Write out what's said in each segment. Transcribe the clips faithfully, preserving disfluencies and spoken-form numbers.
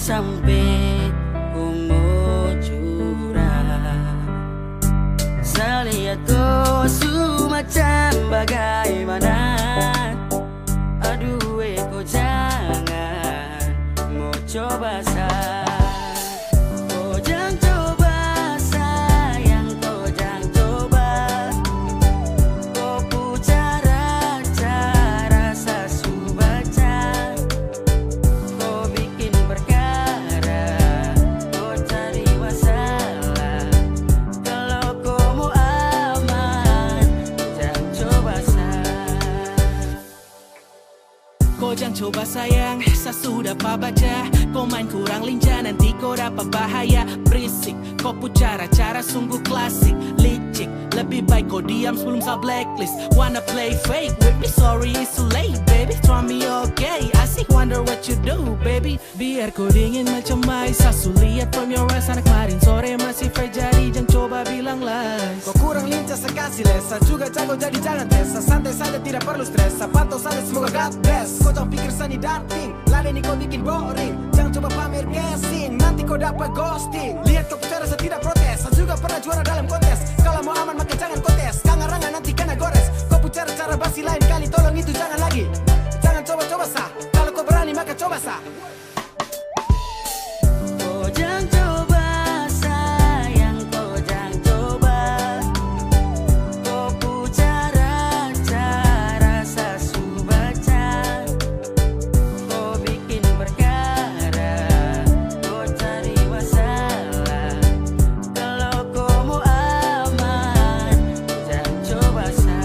Sampe ko mo curang, sa liat ko su macam bagaimana. Aduh, eh, ko jangan mo coba sa. Ko jang coba sayang, ko jang coba. Ko pu cara-cara sa su baca. Ko bikin perkara, ko cari masalah. Kalo ko mo aman, jang coba sa. Ko jang coba sayang, sa su dapa baca. Ko main kurang lincah, nanti ko dapa bahaya. Berisik, ko pu cara-cara sungguh klasik. Licik, lebih baik ko diam sebelum sa blacklist. Wanna play fake with me? Sorry, it's too late, baby. Try me, okay. Asik, wonder what you do, baby. Biar ko dingin macam ice, sa su liat from your eyes. Anak kemarin sore masih fresh, jadi jang coba bilang lies. Ko kurang lincah, sa kasi les. Sa juga jago, jadi jangan tes. Sa santai saja, tidak perlu stres. Sa pantau saja, semoga God bless. Ko jang pikir sa ni darting, ladeni ko bikin boring. Jang coba pamer casing, nanti ko dapa ghosting. Lihat ko pu cara, sa tidak protes. Sa juga pernah juara dalam kontes. Kalau mau aman, maka jangan ko tes. Kangaranga nanti kena gores. Ko pu cara-cara basi lain kali, tolong itu jangan lagi. Jangan coba-coba sa. Kalau ko berani, maka coba sa. Ko jang coba sayang, ko jang coba. Ko pu cara-cara sa su baca. Ko bikin perkara, ko cari masalah. Kalo ko mo aman, jang coba sa.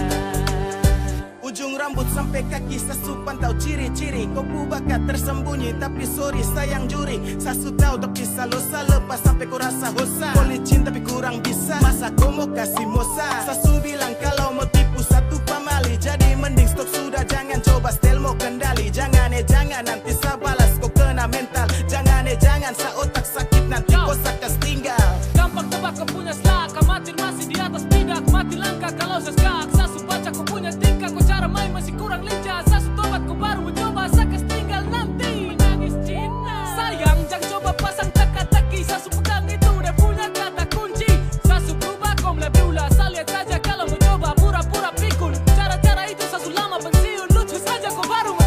Ujung rambut sampe kaki sa su pantau ciri-ciri. Ko pu bakat tersembunyi, tapi sorry sayang juri. Sa su tau, tapi salo sa lepas sampe ko rasa hosa. Ko licin, tapi kurang bisa. Masa ko mo kasi mosa? Sa su bilang kalo mo tipu satu pamali. Jadi mending stop sudah, jangan coba setel mo kendali. Jangan, eh, jangan, nanti sa balas ko kena mental. Jangan, eh, jangan, sa otak sakit, nanti ko sa kas tinggal. Gampang tebak ko punya slak, khawatir masih di atas bidak. Mati langkah kalau sa skak. Sa su baca ko punya tingkah, ko cara main masih kurang lincah. Sa su tobat, ko baru mo coba, sa kas tinggal nanti. Menangis cinta. Sayang, jang coba pasang teka-teki. Sa su pegang itu dia punya kata kunci. Sa su berubah, ko mulai berulah. Sa lihat saja kalau mo coba pura-pura pikun. Cara-cara itu sa su lama pensiun. Lucu saja, ko baru mo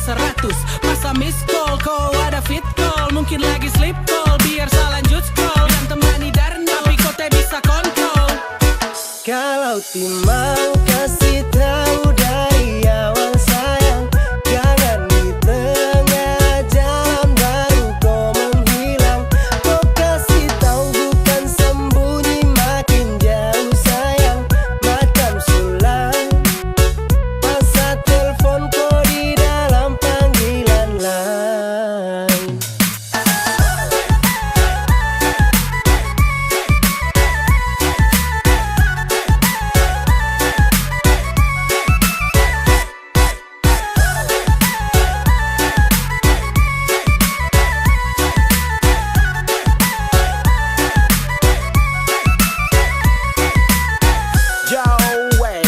seratus. Masa miss call, ko ada fit call, mungkin lagi sleep call, biar sa lanjut scroll. Yang temani Darno, tapi kote bisa kontrol. Kalau timau kasi tau dari awal sayang, jangan di tengah jalan baru ko menghilang. Ko kasi tau bukan sembunyi, makin jauh sayang, macam sulang. Masa telpon ko di dalam panggilan lain. Yo, wey.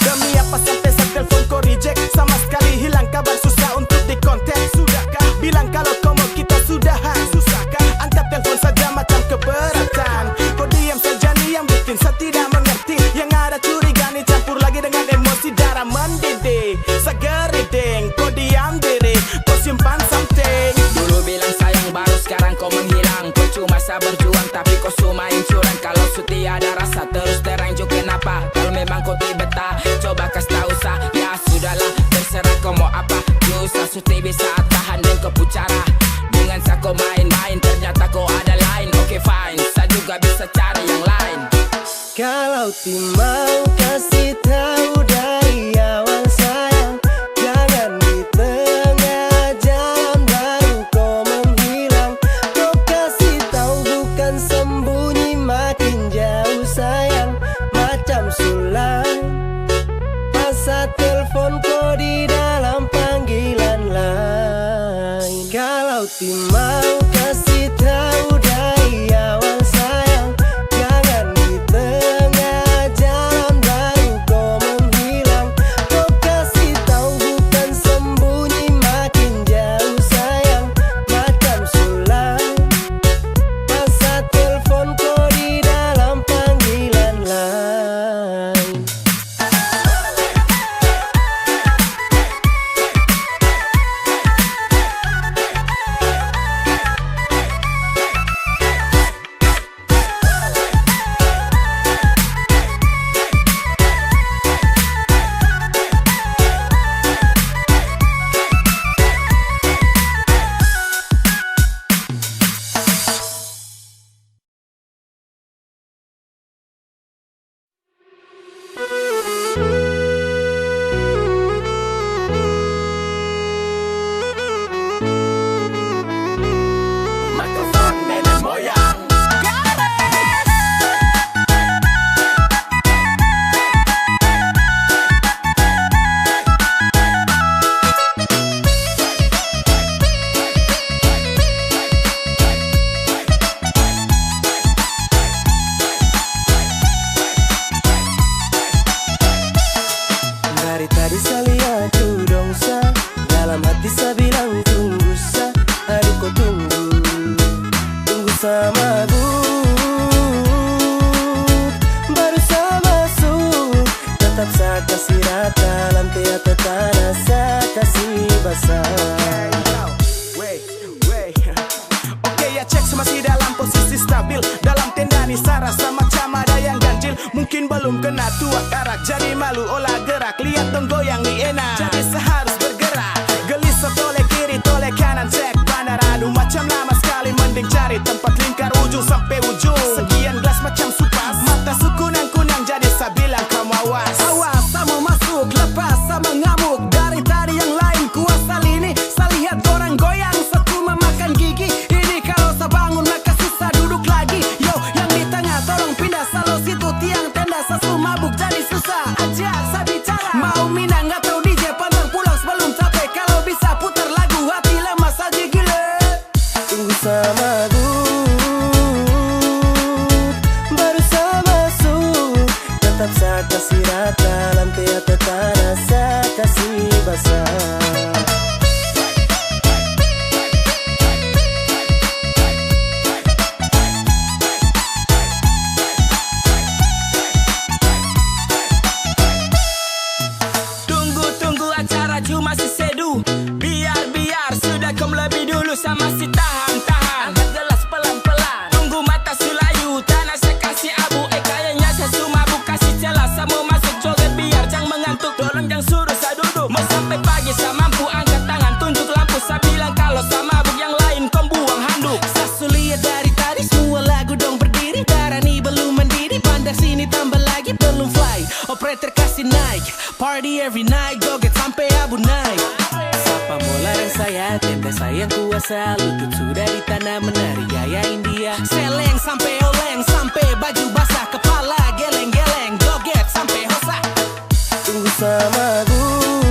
Demi apa sampe sa telpon ko reject, sama skali hilang kabar, susah untuk dikontak. Sudahkah bilang kalo ko mo kita sudahan? Susahkah angkat telpon saja macam keberatan? Ko diam saja ni yang bikin sa tidak mengerti. Yang ada curiga ni campur lagi dengan emosi, darah mendidih. Sa geri deng ko diam diri, ko simpan something. Dulu bilang sayang baru skarang ko menghilang. Ko cuma sa berjuang tapi ko su main curang. Kalo su tiada rasa terus terang ju kenapa? Kalo memang ko ti betah, coba kas tau sa. Ya sudahlah, terserah ko mo apa. Ju sa su ti bisa tahan deng ko pu cara. Dengan sa ko main-main, ternyata ko ada lain. Oke fine, sa juga bisa cari yang lain. Kalau timau kasi tau dari awal sayang, jangan di tengah jalan baru ko menghilang. Ko kasi tau bukan sembunyi, makin jauh sayang, macam sulang. Pas sa telpon ko di dalam panggilan lain. Kalau timau kasi tau dari awal sayang, jangan di tengah jalan baru ko menghilang. Ko kasi tau bukan sembunyi, makin jauh sayang, macam sulang. Pas sa telpon ko di dalam panggilan lain. Dari tadi sa lia tu dong sa, dalam hati sa bilang tunggu sa, aduh ko tunggu, tunggu sa mabuk, baru sa masuk, tetap sa kasi rata, lantai atau tanah sa kasi basah. Wey, wey. Oke, ya cek, su masih dalam posisi stabil. Dalam tenda ni sa rasa macam ada yang ganjil. Mungkin balum kena tua karak, jadi malu olah gerak. Liat dong goyang ni enak, jadi sa harus bergerak. Gelisah toleh kiri, toleh kanan, cek banar. Aduh, macam lama skali, mending cari tempat lingkar ujung sampe ujung. Sekian gelas macam su pas, mata su kunang-kunang, jadi sa bilang kam awas. Awas, sa mo masuk, lepas sa mangamuk. Dari tadi yang lain kuasa lini. Sa lihat dorang goyang, sa cuma makan gigi. Ini kalo sa bangun, maka susah duduk lagi. Yo, yang di tengah, tolong pindah, sa los itu tiang tenda, sa su mabuk jadi susah ajak sa bicara. Mau minang atau D J pantang pulang sebelum Masih tahan, tahan. Angkat gelas pelan-pelan. Tunggu mata su layu, tana sa kasi abu. Eh, kayanya sa su mabuk, kasi celah, sa mo masuk joget biar jang mengantuk. Tolong jang suruh sa duduk. Mo sampe pagi sa mampu angkat tangan, tunjuk lampu, sa bilang kalo sa mabuk, yang lain kong buang handuk. Sa su lia dari tadi, semua lagu dong berdiri, barani belum mandiri, bandar sini tambah lagi, belum fly. Operator kasi naik. Party every night, joget sampe abu naik. Sapa mo larang saya, tenda sayang kuasa, lutut sudah di tanah, menari gaya India. Seleng sampe oleng, sampe baju basah, kepala geleng-geleng, joget sampe hosa. Tunggu sa mabuk,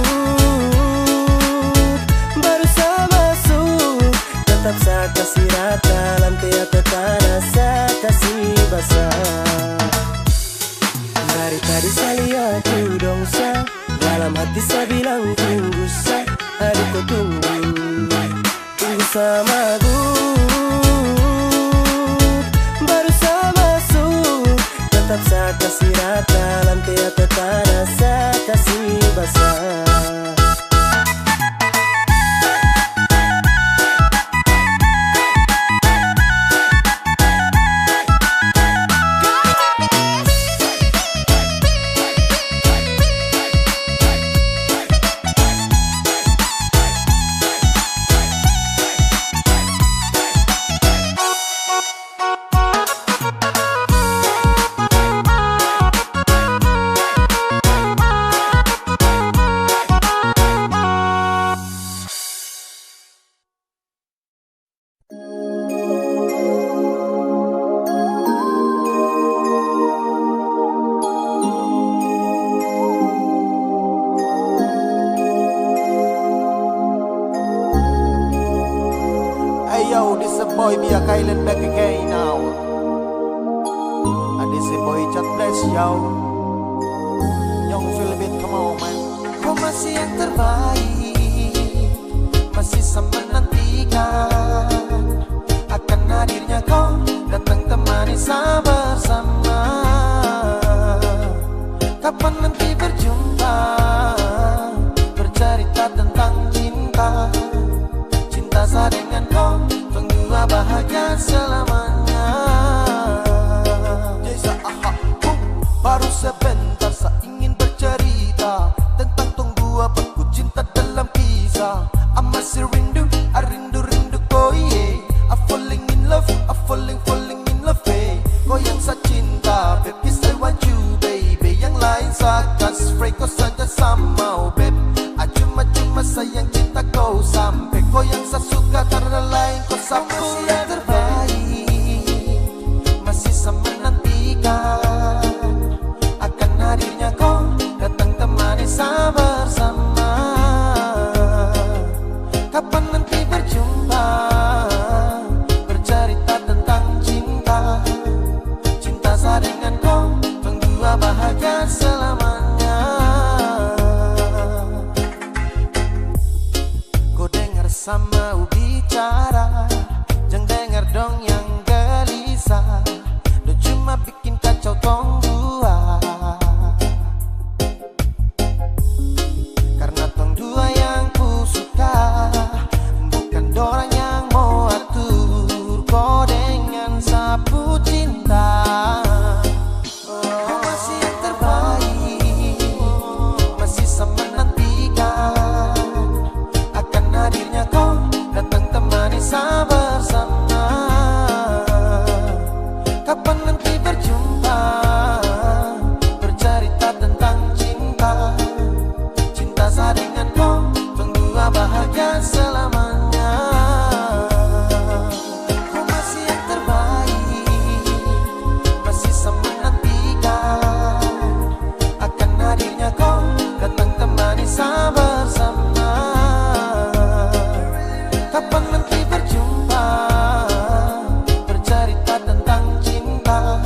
baru sa masuk. Tetap sa kasi rata, lantai atau tanah sa kasi basah. Dari tadi sa lia tu dong sa, dalam hati sa bilang tunggu sa, aduh ko tunggu. Tunggu sa mabuk, baru sa masuk. Tetap sa kasi rata, lantai atau tanah sa kasi basah. Hey yo, this a boy Biak Island back again now. And this a boy Chat Bless, yo. Young Philbit, come on, man. Kau masih yang terbaik, masih sama nantikan akan hadirnya kau datang temani sa bersama. Kapan nanti berjumpa, bercerita tentang cinta, cinta sa dengan kau, tong dua bahagia selamanya. Baru sebentar sa ingin bercerita tentang tong dua baku cinta dalam kisah. I masih rindu, I rindu-rindu ko, yeah. I falling in love, I falling, falling in love, eh. Ko yang sa cinta, baby, I want you, baby. Yang lain sa kasih free, ko saja sa mau, babe. I cuma, cuma sayang cinta ko sampe. Ko yang sa suka, tarada lain, ko sa punya terbaik. Masih sa menantikan akan hadirnya kau datang temani sa bersama. Kapan nanti berjumpa, bercerita tentang cinta, cinta sa dengan kau, tong dua bahagia selamanya. Ko dengar sama u bicara, jang dengar dong yang gelisah, dong cuma bikin kacau tong dua. Karna tong dua yang ku suka, bukan dorang yang mo atur ko dengan sa pu cinta. Kau masih yang terbaik, masih sa menantikan akan hadirnya kau datang temani sa bersama. Kapan nanti berjumpa, bercerita tentang cinta, cinta sa dengan kau, tong dua bahagia selamanya. Kau masih yang terbaik, masih sa menantikan akan hadirnya kau datang temani sa bersama. Kapan nanti berjumpa, bercerita tentang cinta,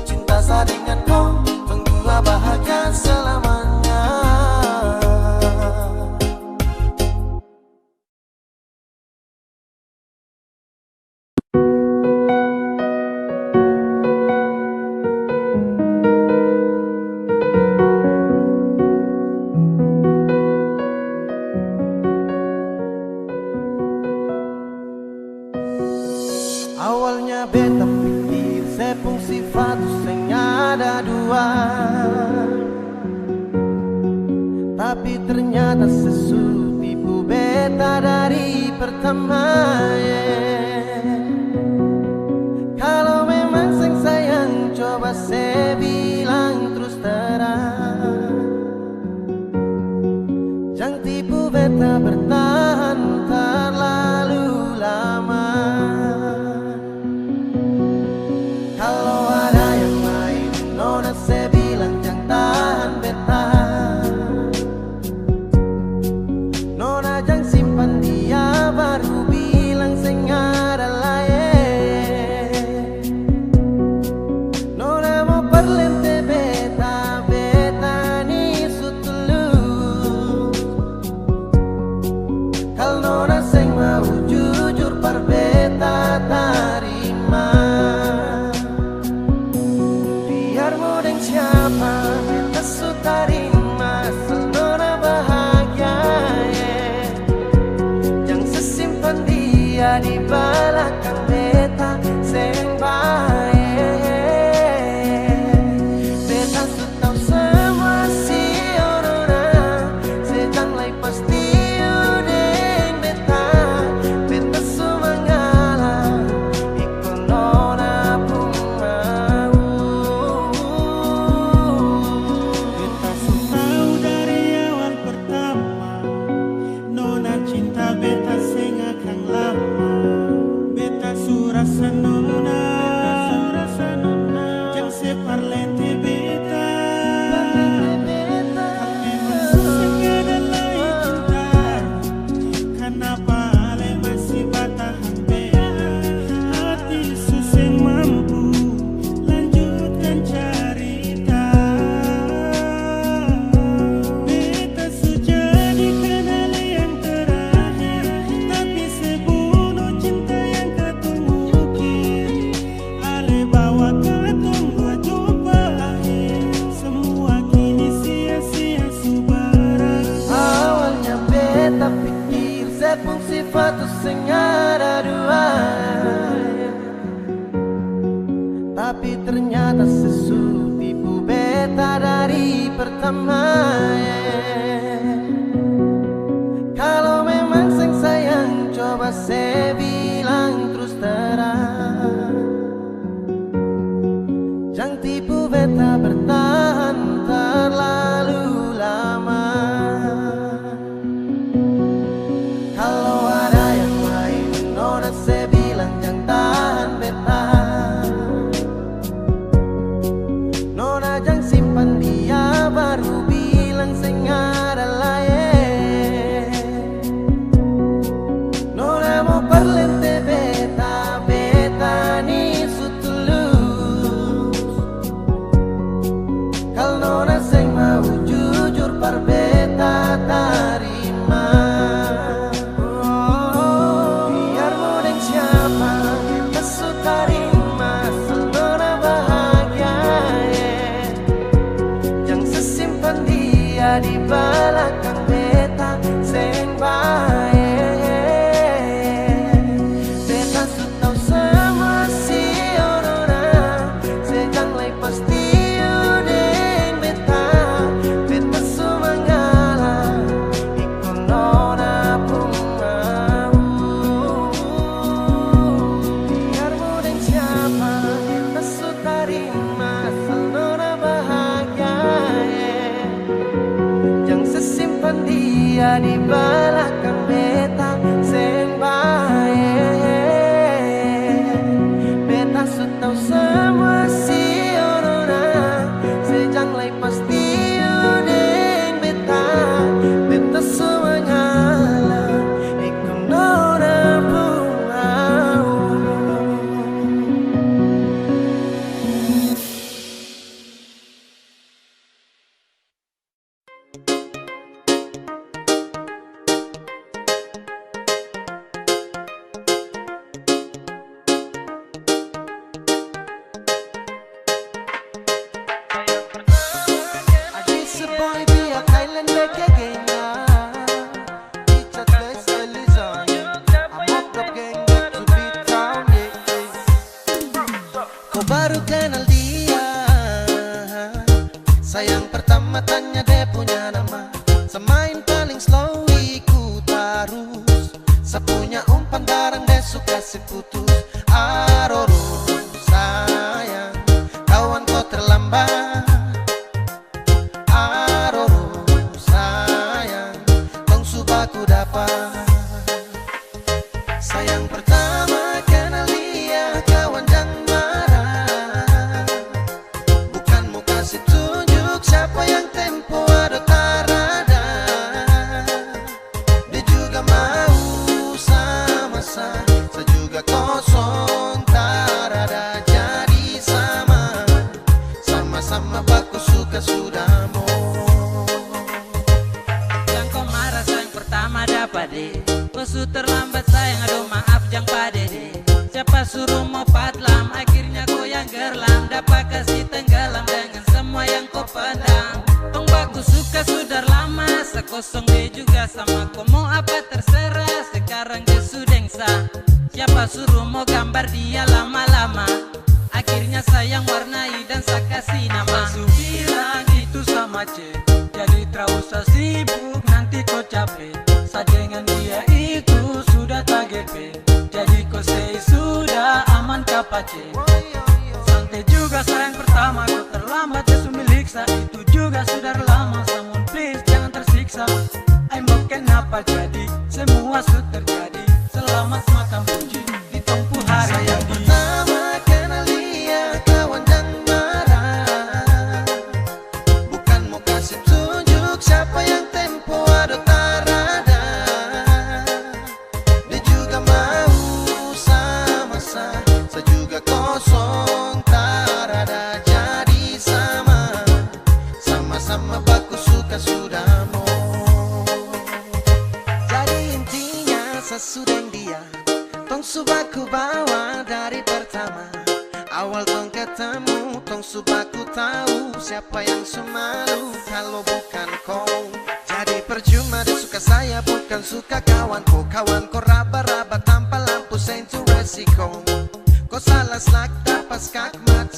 cinta sa dengan kau, tong dua bahagia selamanya. ada dua, tapi ternyata se su tipu beta dari pertama, yeah. Kalo memang seng sayang, coba se bilang trus terang. Jang tipu beta bertahan terlalu lama. Kalo ada yang lain, nona se bilang jang tahan beta. Nona jang simpan dia, baru bilang seng ada lain. Nona mo parlente beta, beta ni su tulus. Kal nona seng mau jujur par beta tarima. Biar mo deng siapa, beta su tarima asal nona bahagia, eh. Jang se simpan dia di balakang beta, seng bae. Beta su tau samua si nona, se jang lai pastiu deng beta. Beta su mangalah iko nona pung mau. Beta su tau dari awal pertama, nona cinta beta seng akang lama. Beta su rasa nona, jang se parlente beta. Memang su seng ada lai cinta, kanapa ale masih batahan? Hati su seng mampu lanjutkan carita. Beta su jadi kanal yang terakhir, tapi se bunuh cinta yang katong ukir. Ale bawa katong dua jumpa akhir, semua kini sia-sia su berakhir. Awalnya beta pikir se pung sifat tu seng ada dua, tapi ternyata se su tipu beta dari pertama. Kalo memang seng sayang, coba se bilang trus terang. Jang tipu beta bertahan terlalu lama. Kalo ada yang lain, nona se bilang jang tahan beta. Nona jang simpan dia, baru bilang seng ada lae. Nona mo Sa punya umpan barang de su kasi putus. Aroro sayang, kawan ko terlambat. Aroro sayang, tong su baku dapa. Sayang pertama kenal dia, kawan jang marah. Bukan mo kasi tunjuk siapa yang tempo ado tarada. Dia juga mau sama sa, sa juga kosong, tarada jadi sama. Sama-sama baku suka sudah mo. Jang ko marah sayang, pertama dapa de. Ko su terlambat sayang, aduh maaf jang padede. Siapa suruh mo patlam, akhirnya ko yang gerlang. Dapa kasi tenggelam dengan semua yang ko pendam. Tong baku suka sudah lama, sa kosong de juga sama ko mo apa terserah. Sekarang de su deng sa, siapa suruh mo gambar dia lama-lama. Akhirnya sa yang warnai dan sa kasi nama. Su bilang itu sama ce, jadi tra usah sibuk nanti ko cape. Sa dengan dia itu sudah tagepe, jadi ko sei sudah aman ka pace. Sante juga sayang pertama ko terlambat ya su milik sa itu juga sudah lama. Someone please jangan tersiksa. Ai mo kenapa jadi semua su terjadi. Selamat makan puji di tong pu hari. Sayang jadi pertama kenal dia kawan jang marah. Bukan mo kasi tunjuk siapa yang tempo ado tarada. Dia juga mau sama sa, sa juga kosong tarada jadi sama. Sama-sama baku suka sudah mo. Jadi intinya sa su deng dia. Tong su baku bawa dari pertama. Awal tong ketemu, tong su baku tau siapa yang su malu kalo bukan ko. Jadi percuma de suka saya, bukan suka kawan ko. Kawan ko raba-raba tanpa lampu, seng tu resiko. Ko salah slak dapat skakmat.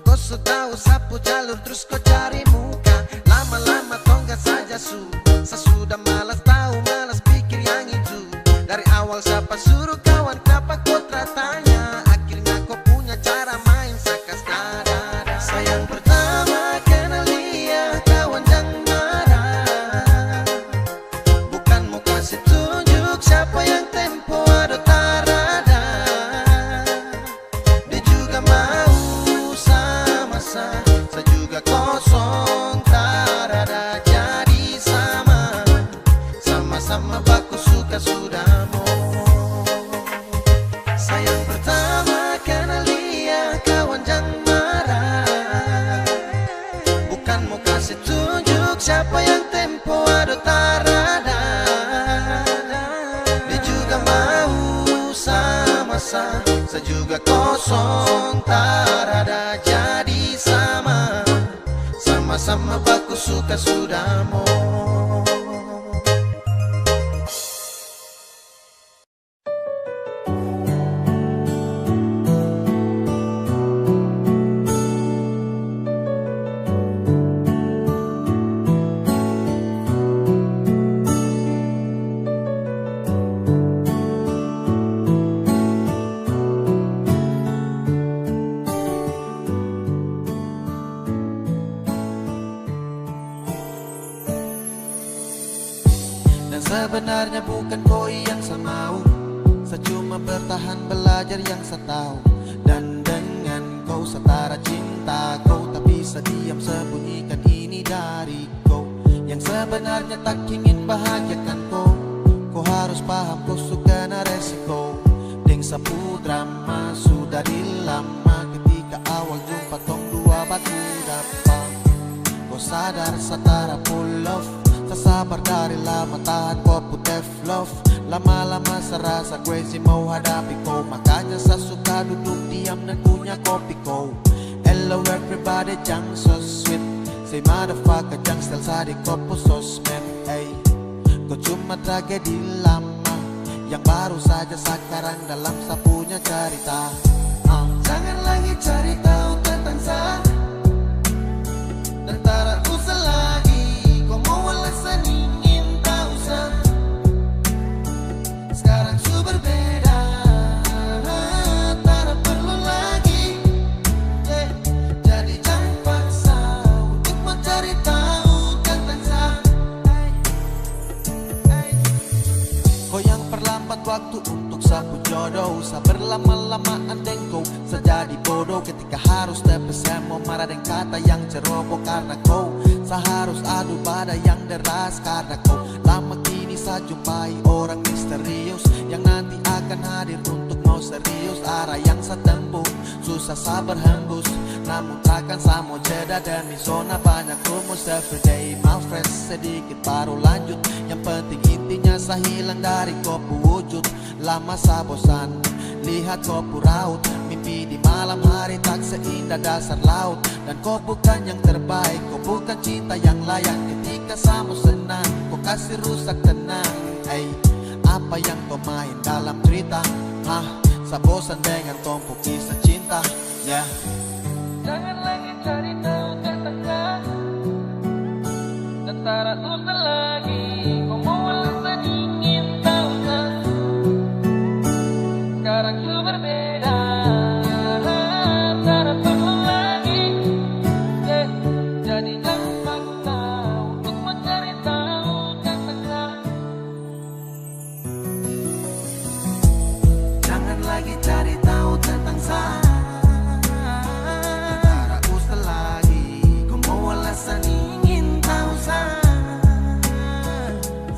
Ko su tau sapu jalur, trus ko cari muka. Lama-lama tongga saja su. Sa sudah malas tau, malas pikir yang itu. Dari awal sapa suruh kawan, kenapa ko tra tanya? Akhirnya ko punya cara main sakas dada. Sayang pertama kenal dia, kawan jang marah. Bukan mo kasi tunjuk siapa yang tempo ado tarada. Dia juga mau sama sa, sa juga kosong, tarada jadi sama. Sama-sama baku suka sudah mo. Sayang pertama kenal dia, kawan jang marah. Bukan mo kasi tunjuk siapa yang tempo ado tarada. Dia juga mau sama sa, sa juga kosong, tarada jadi sama. Sama-sama baku suka sudah mo. Dan sebenarnya bukan ko yang sa mau, sa cuma bertahan belajar yang sa tau. Dan dengan ko sa tara cinta ko, tapi sa diam sembunyikan ini dari ko. Yang sebenarnya tak ingin bahagiakan ko, ko harus paham ko su kena resiko. Deng sa pu drama su dari lama, ketika awal jumpa tong dua baku dapa. Ko sadar sa tara pu love, sa sabar dari lama tahan ko pu tough love. Lama-lama sa rasa crazy mau hadapi ko, makanya sa suka duduk diam dan kunya kopi ko. Hello everybody, jang so sweet. Say motherfucker, jang style sa di ko pu sosmed, ey. Ko cuma tragedi lama yang baru saja sakarang dalam sa punya carita. Ah. Jangan lagi cari tau tentang sa, dan tara usah lagi ko mo alasan ingin tau sa. Waktu untuk sapu jodoh, sa berlama-lamaan deng kou. Sa jadi bodoh ketika harus tepi semua, marah deng kata yang ceroboh karna kou. Sa harus adu badai yang deras karna kou. Lama kini sa jumpai orang misterius yang nanti akan hadir untuk mau serius. Arah yang sa tempuh susah sa berhembus, namun takkan sa mau jeda demi zona banyak rumus. Everyday mau fresh sedikit baru lanjut. Yang penting intinya sa hilang dari kou pu wujud. Lama sa bosan lihat kou pu raut. Mimpi di malam hari tak seindah dasar laut. Dan kou bukan yang terbaik, kou bukan cinta yang layak. Ketika sa mau senang, kou kasih rusak tenang. Ei, apa yang kou main dalam cerita? Hah, sa bosan dengar tong pu kisah cinta. Ya. Jangan lagi cari tahu tentang sa. Tentara usah lagi, kau mau alasan ingin tahu sa. Sekarang su berbeda, tara perlu lagi. Eh, jadi jangan paksa untuk mencari tahu tentang sa. Jangan lagi cari tahu tentang sa. Tara usah lagi, kau mau alasan ingin tahu sa.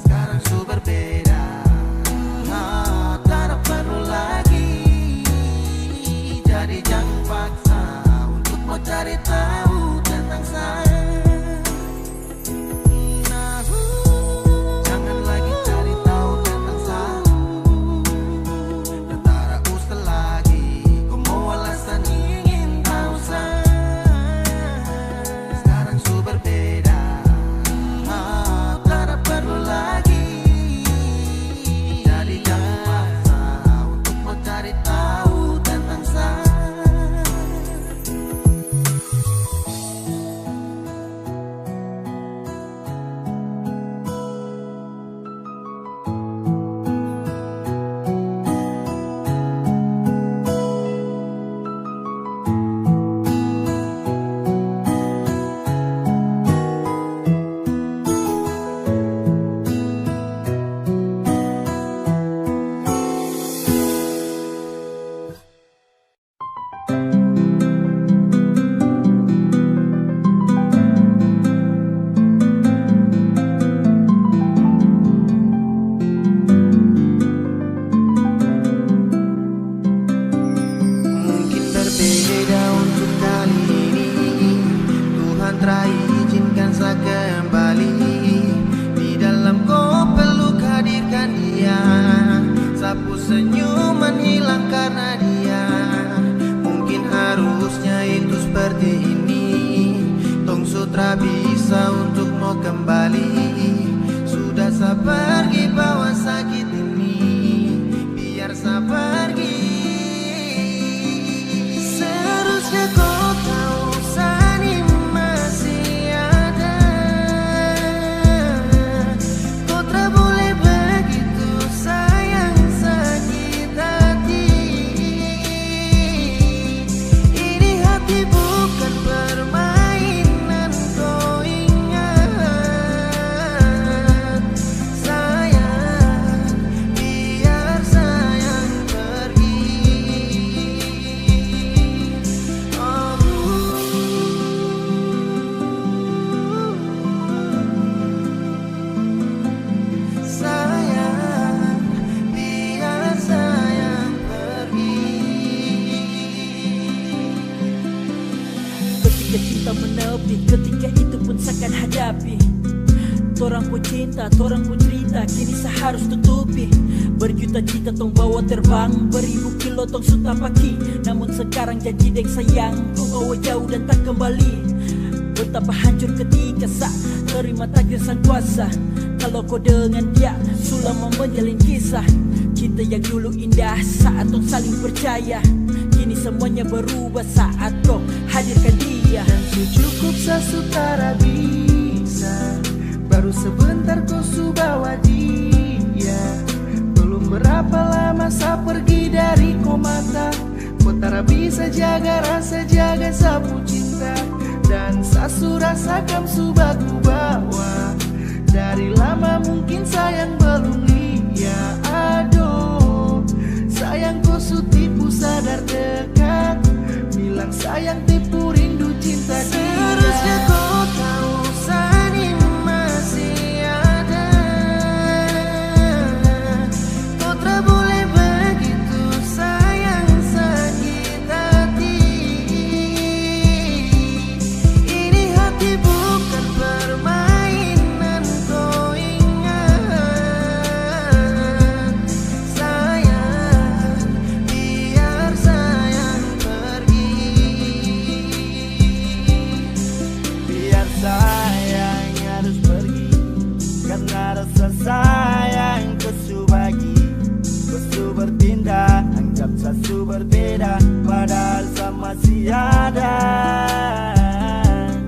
Sekarang su berbeda, ah, tara perlu lagi. Jadi jangan paksa untuk mau cari tahu tentang sa. Jangan lagi cari tahu tentang sa. Tara usah lagi, kau mau alasan ingin tahu sa. Sekarang su berbeda, ah, tara perlu lagi. Jadi jangan paksa untuk mau cari tahu tentang sa. Mungkin berbeda untuk kali ini, Tuhan telah izinkan saya kembali. Di dalam kau peluk hadirkan dia, sapu senyuman hilang karena dia. Mungkin harusnya itu seperti ini. Tong su tra bisa untuk mau kembali. Sudah sa pergi bawa sakit ini. Biar sa pergi. Seharusnya kau tahu sa ni masih ada. Kau tra boleh begitu sayang, sakit hati. Ini hati bukan permainan, kau ingat. Sayang, biar sayang pergi. Oh. Sayang, biar sayang pergi. Ketika cinta menepi, ketika itu pun seakan hadapi. Torang pung cinta, torang pung cerita, kini sa harus tutupi. Berjuta juta tong bawa terbang, beribu kilo tong su tapaki. Namun sekarang janji deng sayang, kau bawa jauh dan tak kembali. Betapa hancur ketika sa terima takdir Sang Kuasa. Kalau kau dengan dia su lama menjalin kisah, cinta yang dulu indah saat tong saling percaya, kini semuanya berubah saat kau hadirkan dia. Dan su cukup sa su tara bisa, baru sebentar kau su bawa dia. Belum berapa lama sa pergi dari kau mata, kau tara bisa jaga rasa, jaga sa pu cinta. Dan sa su rasakan su baku bawa. Dari lama mungkin sayang belum lia. Aduh, Tiada,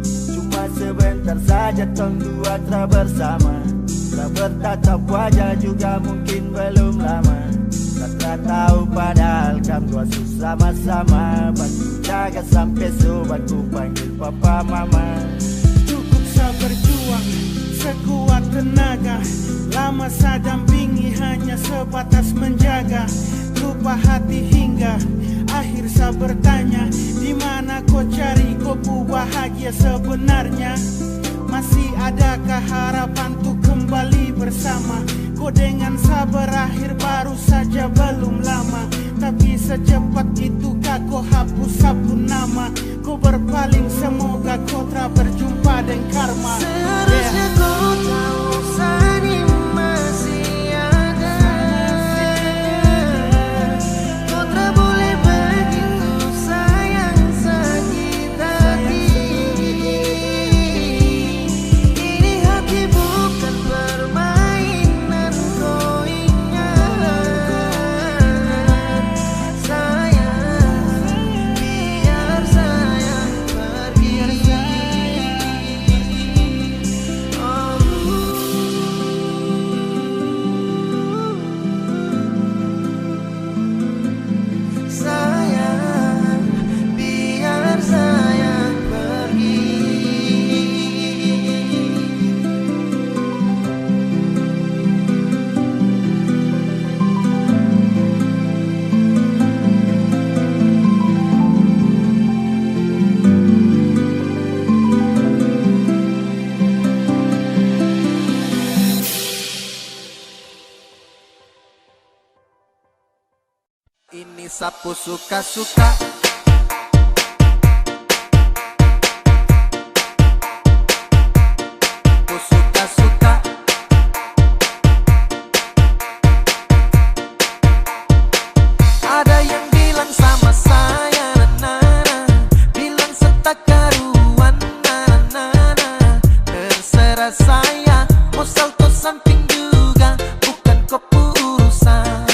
cuma sebentar saja tong dua tra bersama. Tra bertatap wajah juga mungkin belum lama. Tra, tra tahu padahal kam dua su sama-sama. Bantu jaga sampe sobat ku panggil papa mama. Cukup sa berjuang sekuat tenaga, lama sa dampingi hanya sebatas menjaga. Lupa hati hingga akhir sa bertanya, di mana ko cari ko pu bahagia sebenarnya? Masih adakah harapan untuk kembali bersama? Ko dengan sa berakhir baru saja belum lama, tapi secepat itu ka ko hapus sa pu nama? Ko berpaling, semoga ko tra berjumpa deng karma. Seharusnya ko tau sa ni masih ada. Ko tra boleh begitu sayang sakit hati. Ini hati bukan permainan, ko ingat. Sayang, biar sayang pergi. Oh. Sayang, biar sayang pergi. Ini sapu suka-suka. Sapu suka-suka. Ada yang bilang sama saya, na, na, na. Bilang sa takaruan, na, na, na, na. Terserah saya, mau salto samping juga, bukan ko pu urusan.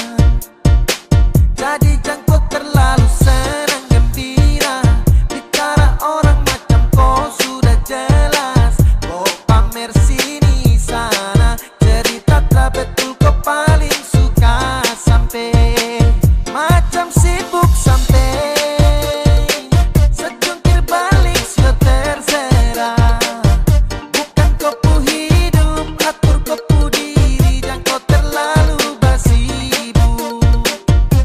Jadi jang ko terlalu senang gembira, bicara orang macam ko sudah jelas, ko pamer sini sana, cerita tra betul ko paling suka sampe macam sibuk sampe sejungkir balik sio terserah. Bukan ko pu hidup, atur ko pu diri, jang ko terlalu basibuk.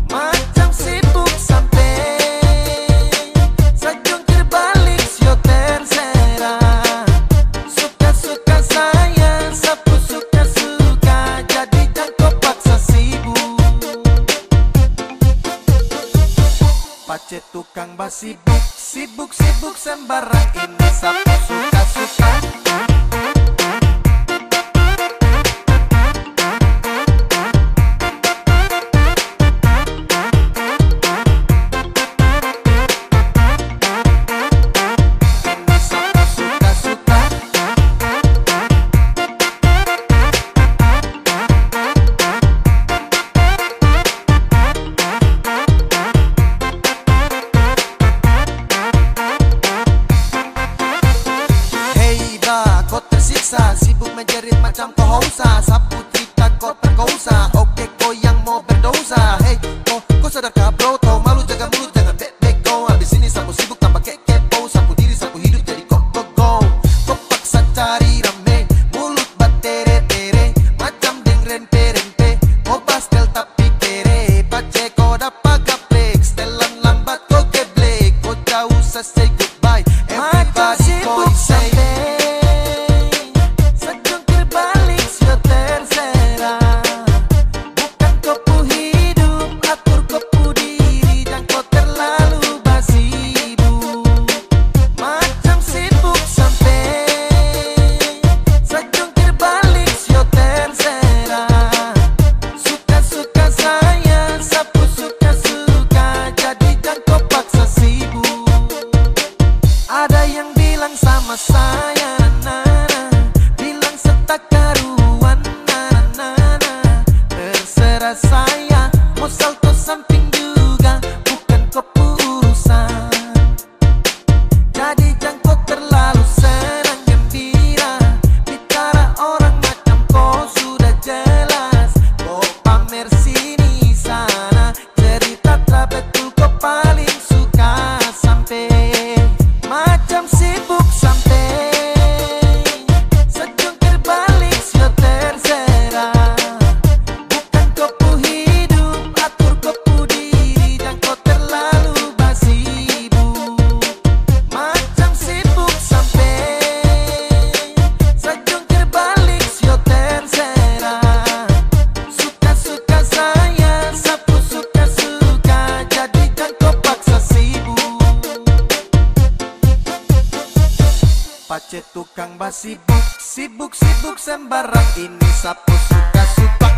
Macam sibuk sampe sajungkir balik sio terserah. Suka-suka saya, sapu suka-suka, jadi jang ko paksa sibuk. Pace tukang basibuk, sibuk-sibuk sembarang, ini sapu suka-suka. Ini sapu suka-suka. Hei ba, ko tersiksa, sibuk menjerit macam ko hausa, sapu cerita ko perkosa, oke ko yang mo berdosa. Hei, ko, ko sadar ka bro, tau malu jaga mulut, jangan bek-bek ko. Abis ini sapu sibuk tambah ke-, kepo, sapu diri, sapu hidup jadi ko, go, go. Ko paksa cari rame, mulut batere-tere, macam deng rempe-rempe, ko bastel tapi kere, pace ko dapa gaplek, setelan lambat ko geblek, ko jauh sa say goodbye, everybody ko say. Sejungkir balik sio terserah. Bukan ko pu hidup, atur ko pu diri, jang ko terlalu basibuk. Macam sibuk sampe sajungkir balik sio terserah. Suka-suka saya, sapu suka-suka, jadi jang ko paksa sibuk. Ada yang bilang sama saya, na, na, na, bilang sa takaruan, na, na, na, na. Terserah saya, mau salto samping juga, bukan ko pu urusan. Tukang basibuk, sibuk-sibuk sembarang, ini sapu suka-suka.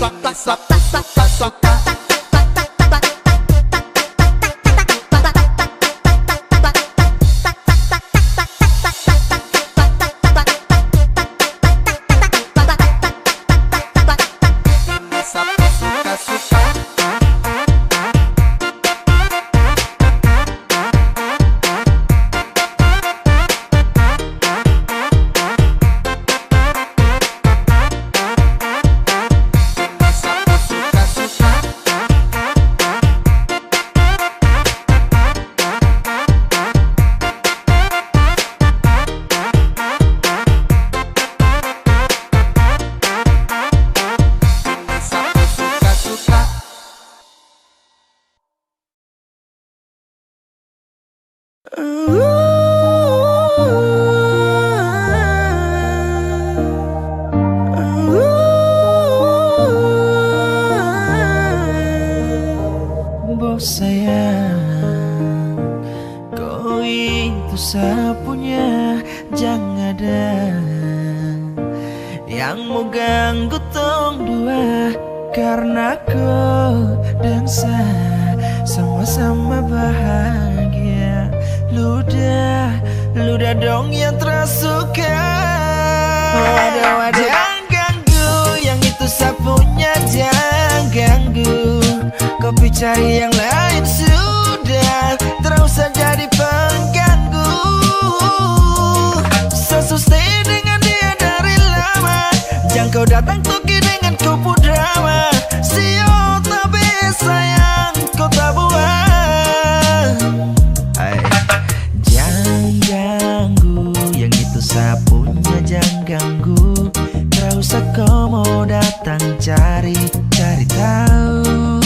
Ini sapu suka-suka. Ini sapu suka-suka. Ini sapu suka-suka. Bos sayang, ko itu sa punya, jang ada yang mo ganggu tong dua, karna ko deng sa sama-sama bahagia. Luda, luda dong yang tra suka. Waduh, waduh. Jang ganggu, yang itu sa punya, jang ganggu. Ko pi cari yang lain sudah, tra usah jadi pengganggu. Sa su stay dengan dia dari lama. Jang kau datang toki dengan kau pu drama. Sio tabe sayang, kau tabuang. Ay. Jang ganggu, yang itu sa punya, jang ganggu. Tra usah kau mau datang cari, cari tahu.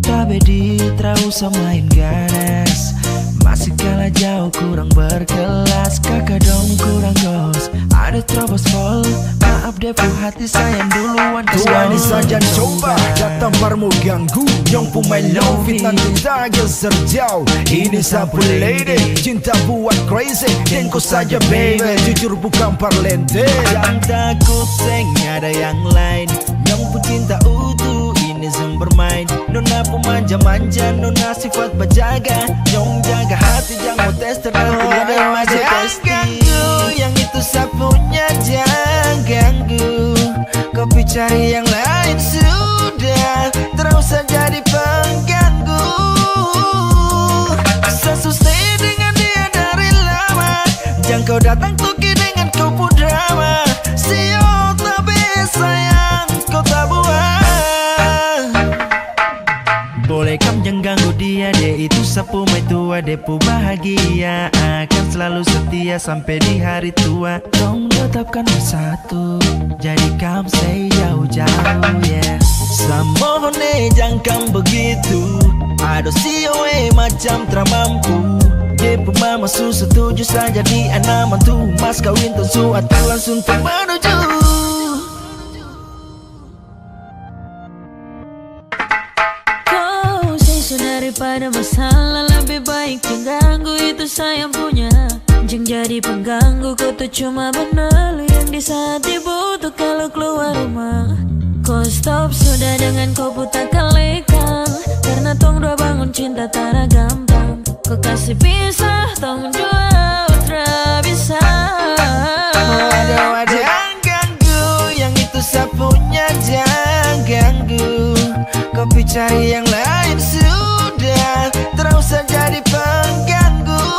Tabe di, tra usah main ganas. Masih kalah jauh, kurang berkelas. Kaka dong kurang kos, ada terobos pol. Maaf deh, pu hati sayang duluan. Tuan saja coba datang par mo ganggu. Nyong pu main love, fitnah kita geser jauh. Ini sa pu lady, cinta buat crazy. Deng ko saja baby, jujur bukan parlente. Jang takut, seng ada yang lain. Nyong pu cinta utuh, ini seng bermain. Nona pu manja-manja, nona sifat bajaga. Nyong jaga hati, jang mo tes terlalu. Ada maju pasti. Jang ganggu, yang itu sa punya, jang ganggu. Ko pi cari yang lain sudah, tra usah jadi pengganggu. Sa su stay dengan dia dari lama. Jang kau datang toki dengan kau pu drama. Sio tabe sayang, kau tabuang. Boleh kam jang ganggu dia, dia itu sa pu maitua, dia pu bahagia akan selalu setia sampe di hari tua. Tong tetapkan bersatu, jadi kam sei jauh-jauh, yeah. Sa mohon e, jang kam begitu. Ado sio e macam tra mampu. Dia pu mama su setuju sa jadi ana mantu. Mas kawin tong su atur langsung tong menuju. Kau seng su daripada masalah, lebih baik jang ganggu itu sayang punya. Jang jadi pengganggu, kau tu cuma bernalu yang di saat dibutuh kalau keluar rumah. Kau stop sudah dengan kau putar kalekang, karna tong dua bangun cinta tara gampang. Ko kasi pisah tong dua, tra bisa. Waduh, waduh. Jang ganggu, yang itu sa punya, jang ganggu. Ko pi cari yang lain sudah, tra usah jadi pengganggu.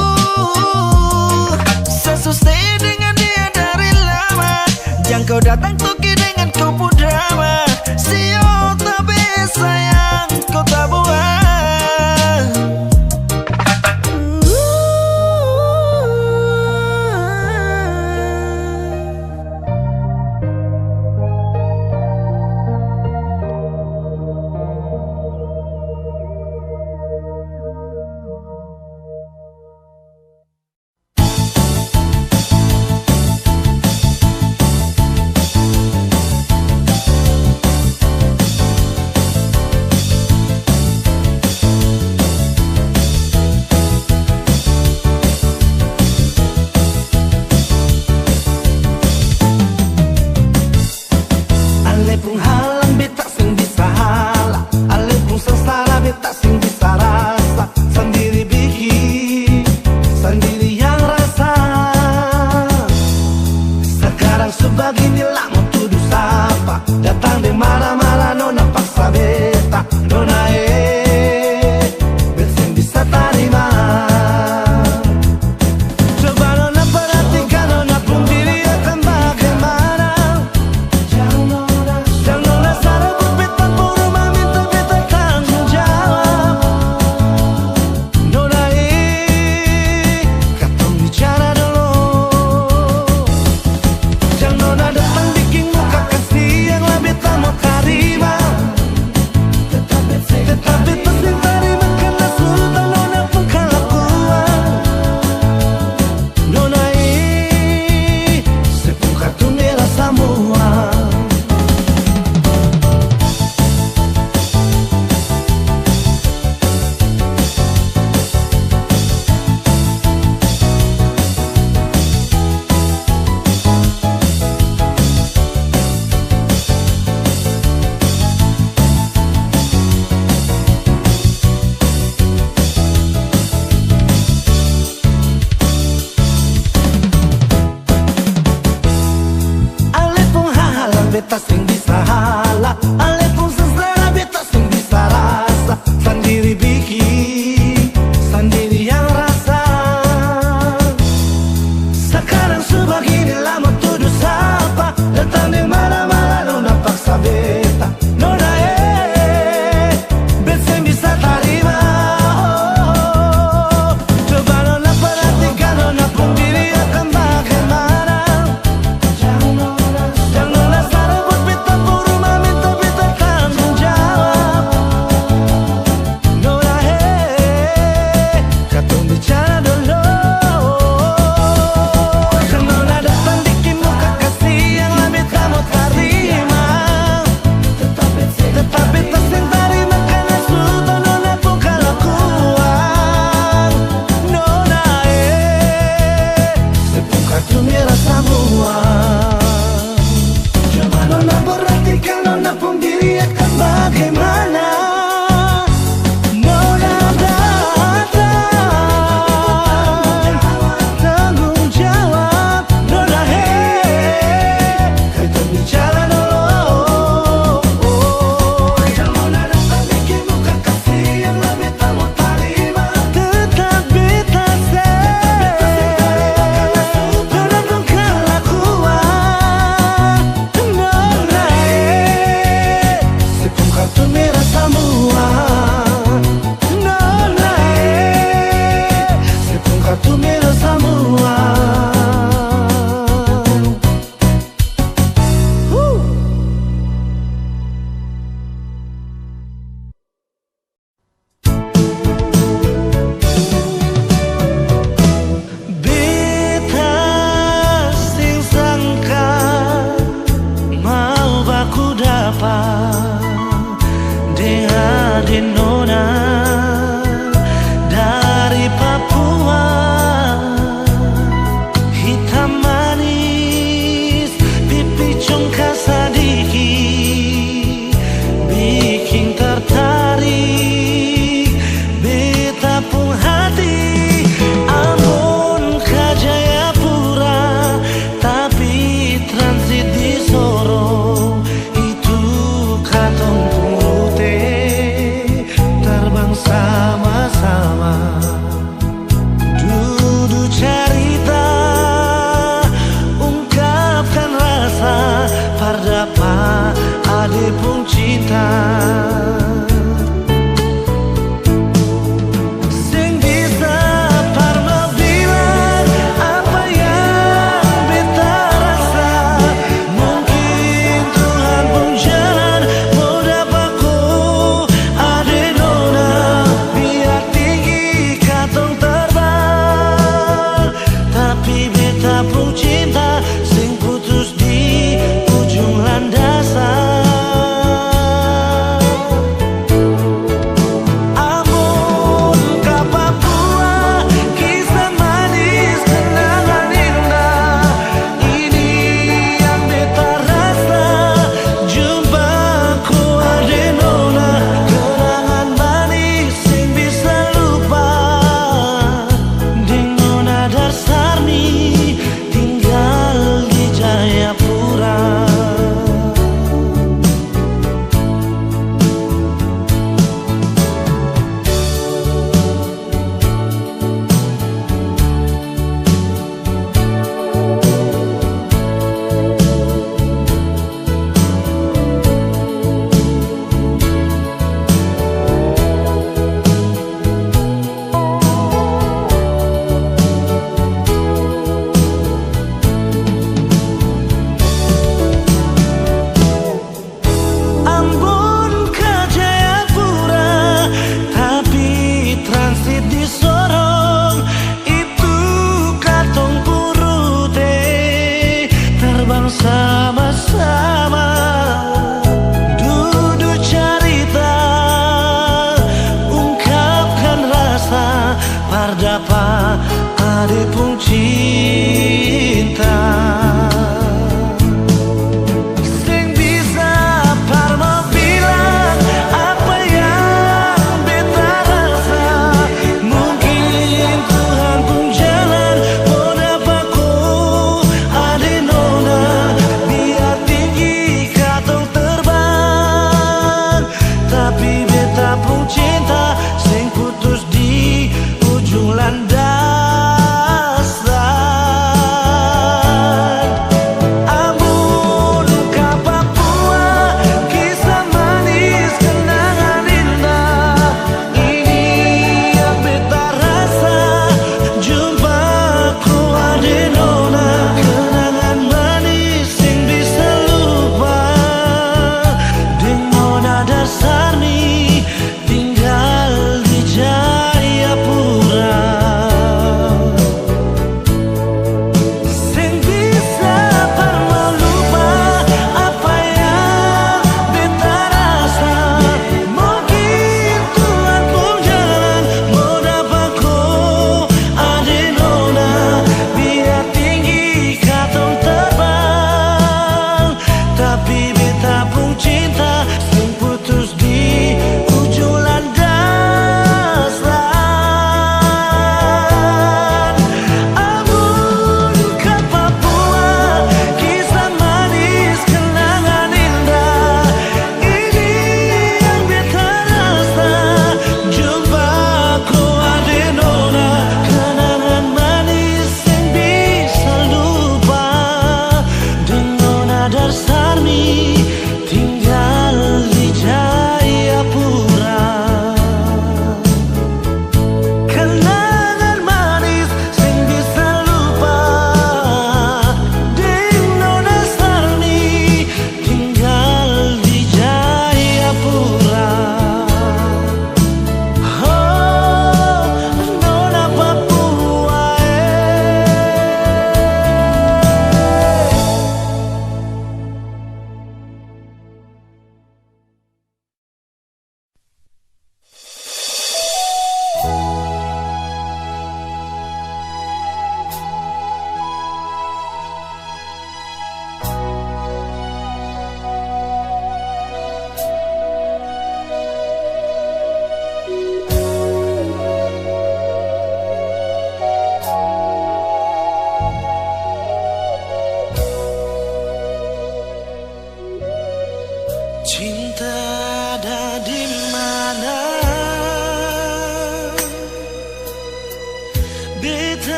Sa su stay dengan dia dari lama. Jang kau datang toki dengan kau pu drama. Sio tabe sayang, kau tabuang. Beta seng bisa hala, ale pung sengsara beta seng bisa rasa, sandiri biking, sandiri yang rasa. Sakarang su bagini la mo tudu sapa, datang deng mala-mala, nona paksa beta, nona eh, beta seng bisa tarima. Oh, coba nona perhatikan nona pung diri akang bagimana. Jang nona sara buat beta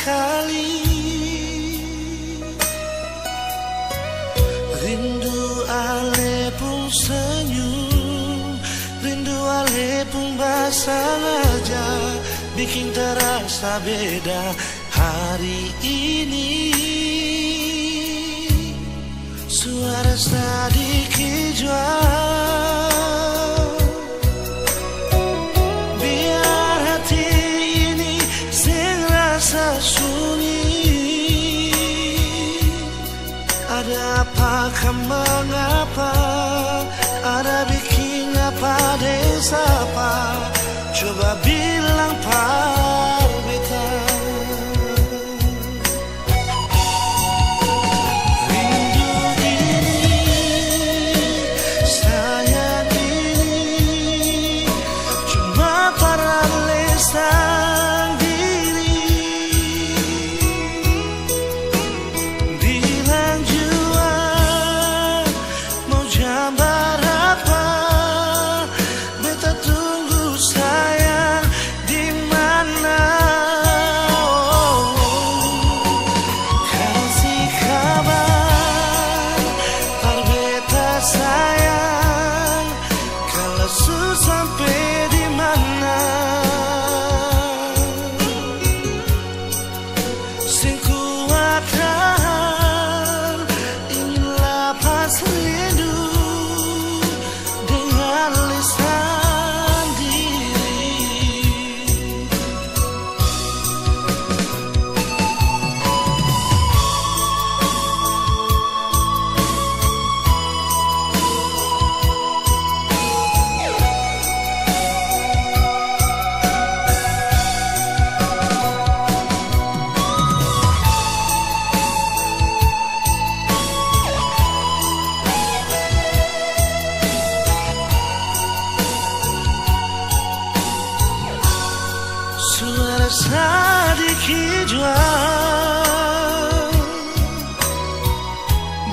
kali. Rindu ale pung senyum, rindu ale pung basanaja, biking tarasa beda hari ini. Suara sadiki jua, biar hati ini seng rasa sunyi. Ada apa ka mengapa? Ada biking apa deng sapa? Coba bilang par beta. Rindu ini, sayang ini, cuma par ale sandiri. Bilang jua, mau jam barapa? Beta tunggu sayang di mana? Oh, kasi kabar par beta sayang, kala su sampe di mana. Seng kuat tahan, ingin lapas rindu dengan lisan diri. Suara sadiki jua,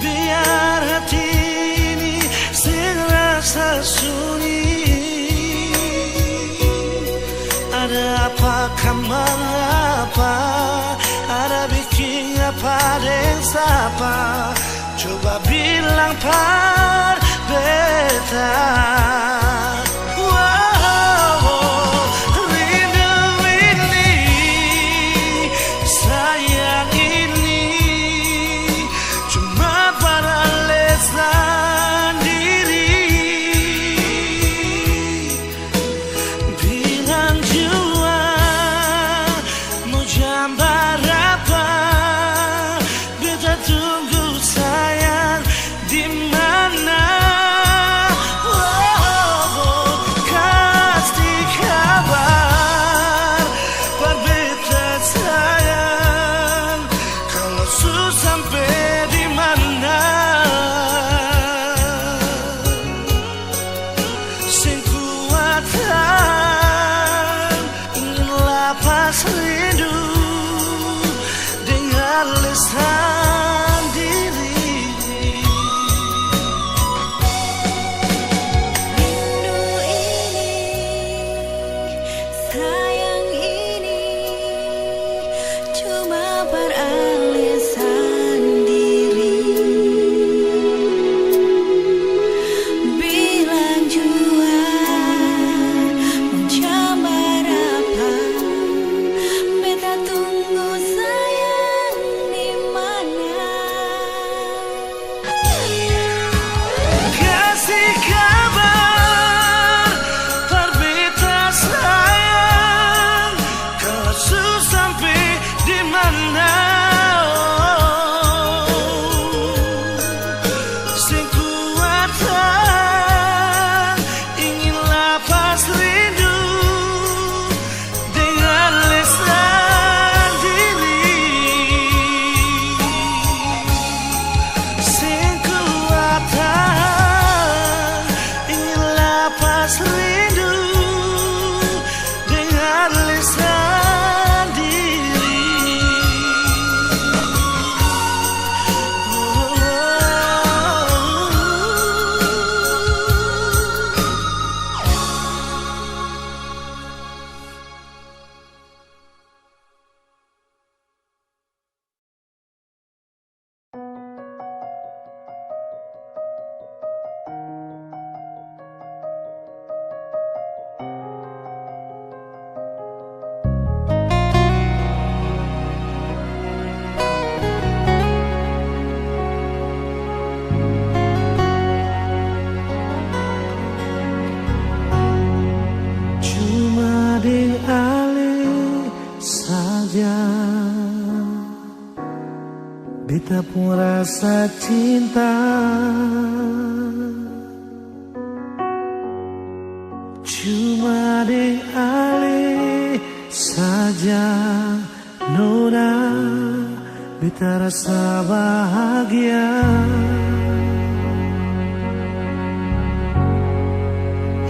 biar hati ini seng rasa sunyi. Ada apa ka mengapa? Ada biking apa deng sapa? Coba bilang par beta. Wow, rindu ini, sayang ini, cuma par ale sandiri. Bilang jua, mau jam barapa? Beta tunggu sayang di mana? Oh, Beta pung rasa cinta cuma deng ale saja, nona, beta rasa bahagia.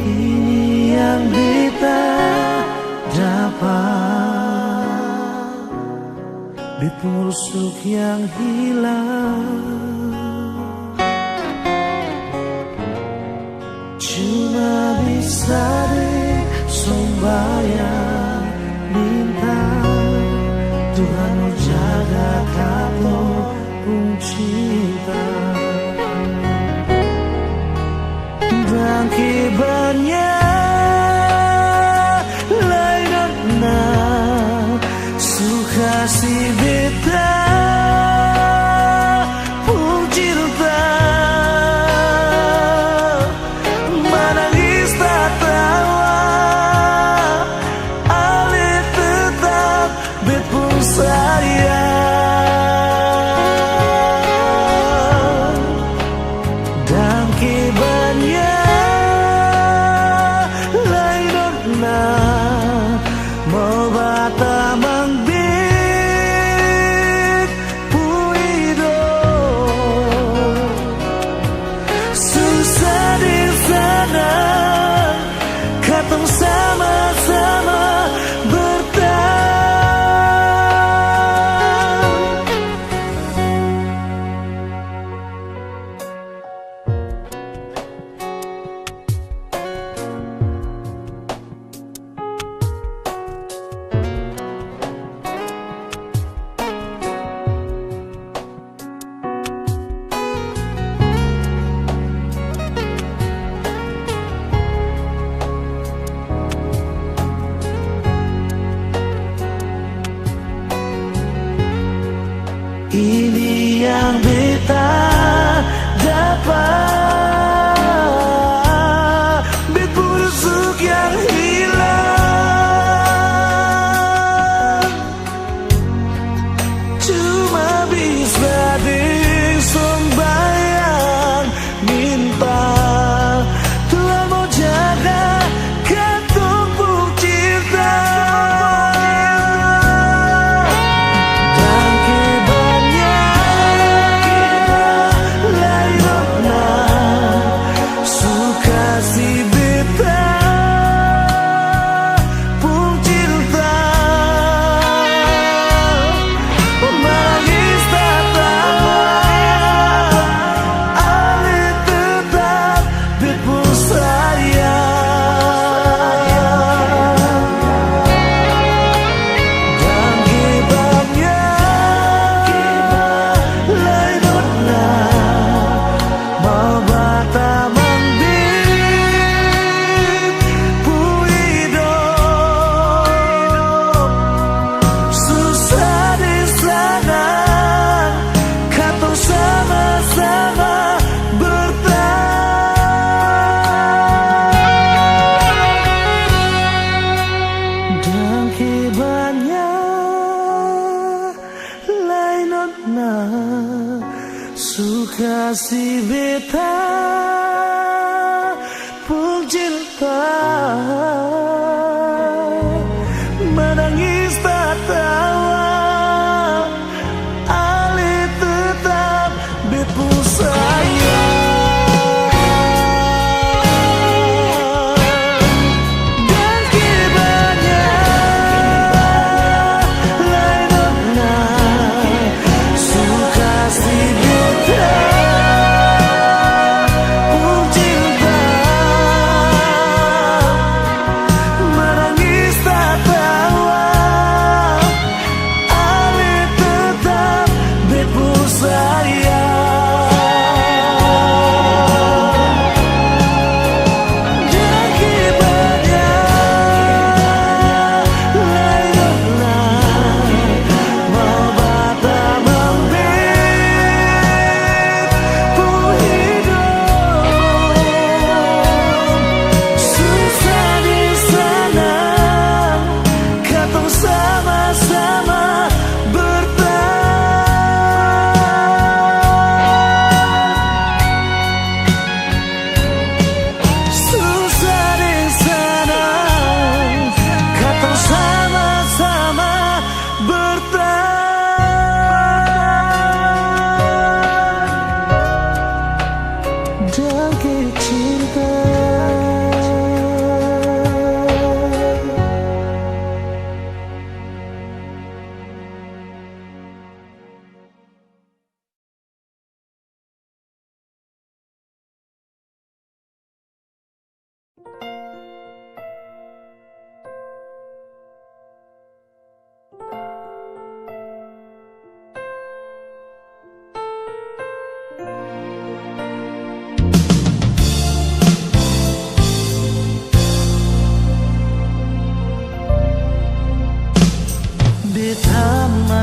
Ini yang beta dapat. Beta pung rusuk yang hilang, cuma bisa deng sombayang minta Tuhan mo jaga katong pung cinta. Dangke banya lai nona su kasi beta pung cinta. Manangis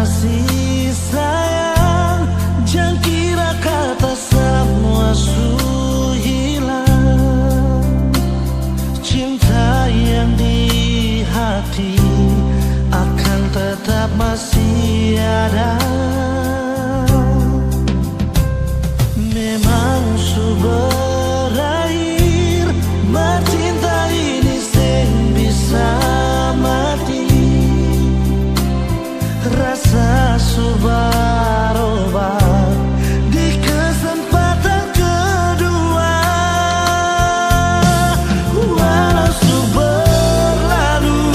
Kasih sayang, jang kira kata samua su hilang. Cinta yang di hati akan tetap masih ada. Memang su berakhir, mar cinta ini seng bisa mati. Rasa su barobah di kesempatan kedua. Walau su berlalu,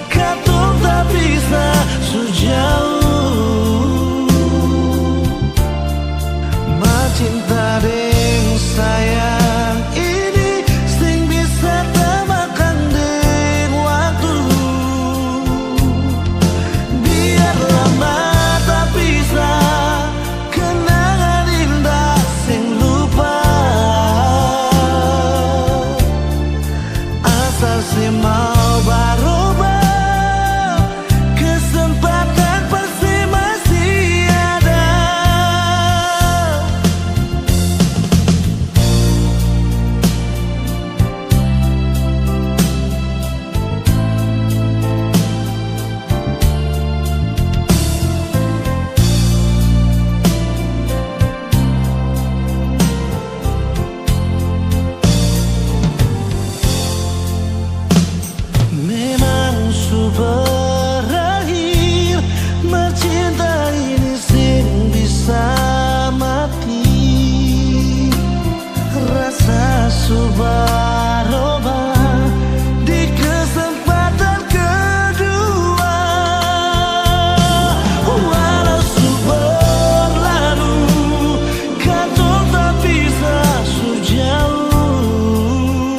katong tapisah su jauh. Mar cinta deng sayang ini seng bisa tamakang deng waktu. Biar lama tapisah, kenangan indah seng lupa. Asal se mau barobah, kesempatan pasti masih ada. Memang su berakhir, mar cinta ini seng bisa mati. Rasa su barobah di kesempatan kedua. Walau su berlalu, katong tapisah su jauh.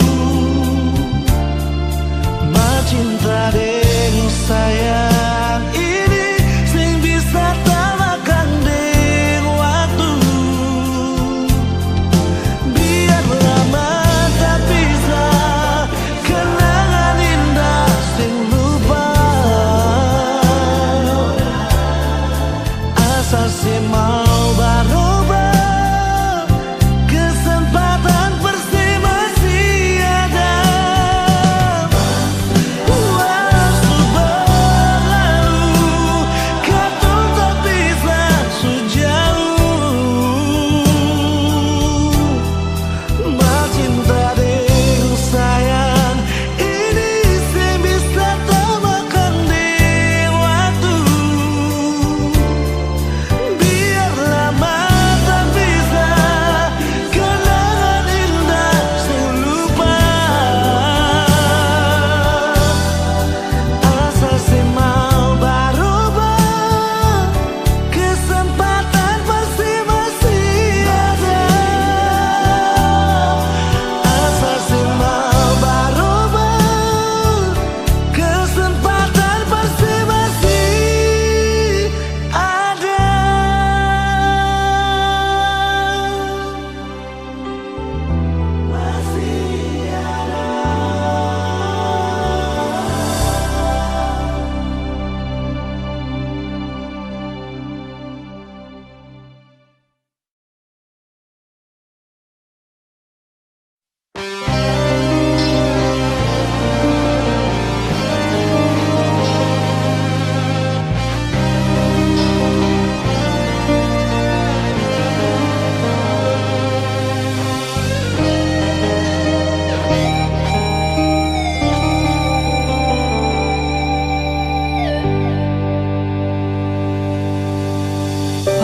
Mar cinta deng sayang ini seng bisa tamakang deng waktu. Biar lama tapisah, kenangan indah seng lupa. Asal se mau barobah, kesempatan pasti masih ada. Walau su berlalu, katong tapisah su jauh. Mar cinta deng sayang ini seng bisa tamakang deng waktu. Biar lama tapisah, kenangan indah seng lupa. Asal se mau barobah, kesempatan pasti masih ada. Asal se mau barobah, kesempatan pasti masih ada.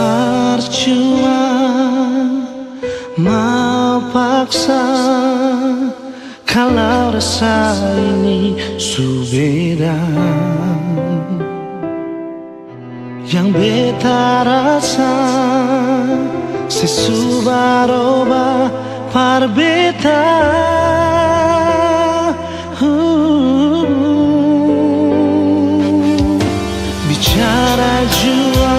Parcuma mau paksa, kalau rasa ini su beda. Yang beta rasa se su baroba par beta. Huh. Bicara jua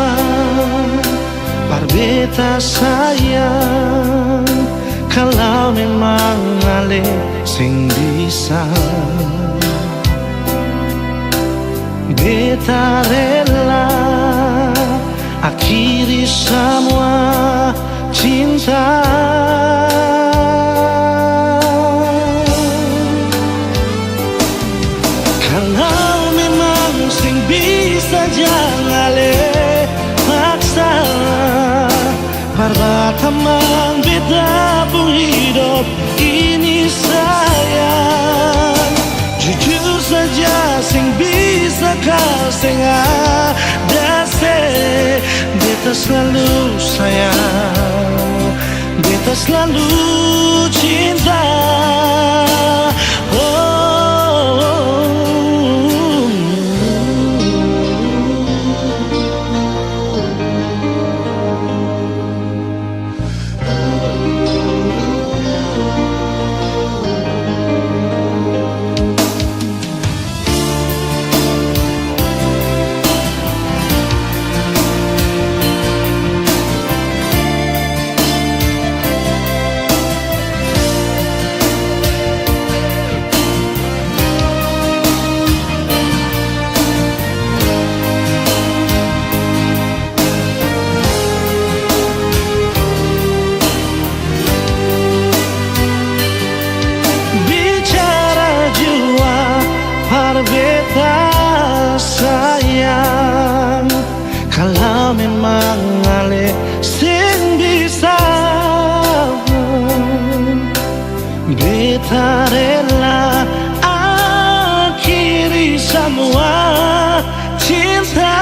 par beta sayang, kalau memang ale seng bisa, beta rela Iri samua cinta. Kalau memang seng bisa, jang ale paksa. Par batamang beta pung hidop ini, sayang. Jujur saja, seng bisa ka, seng ada se. Beta slalu sayang, beta slalu cinta. Oh. Bicara jua par beta sayang, kalo memang ale seng bisa, beta rela akhiri samua cinta.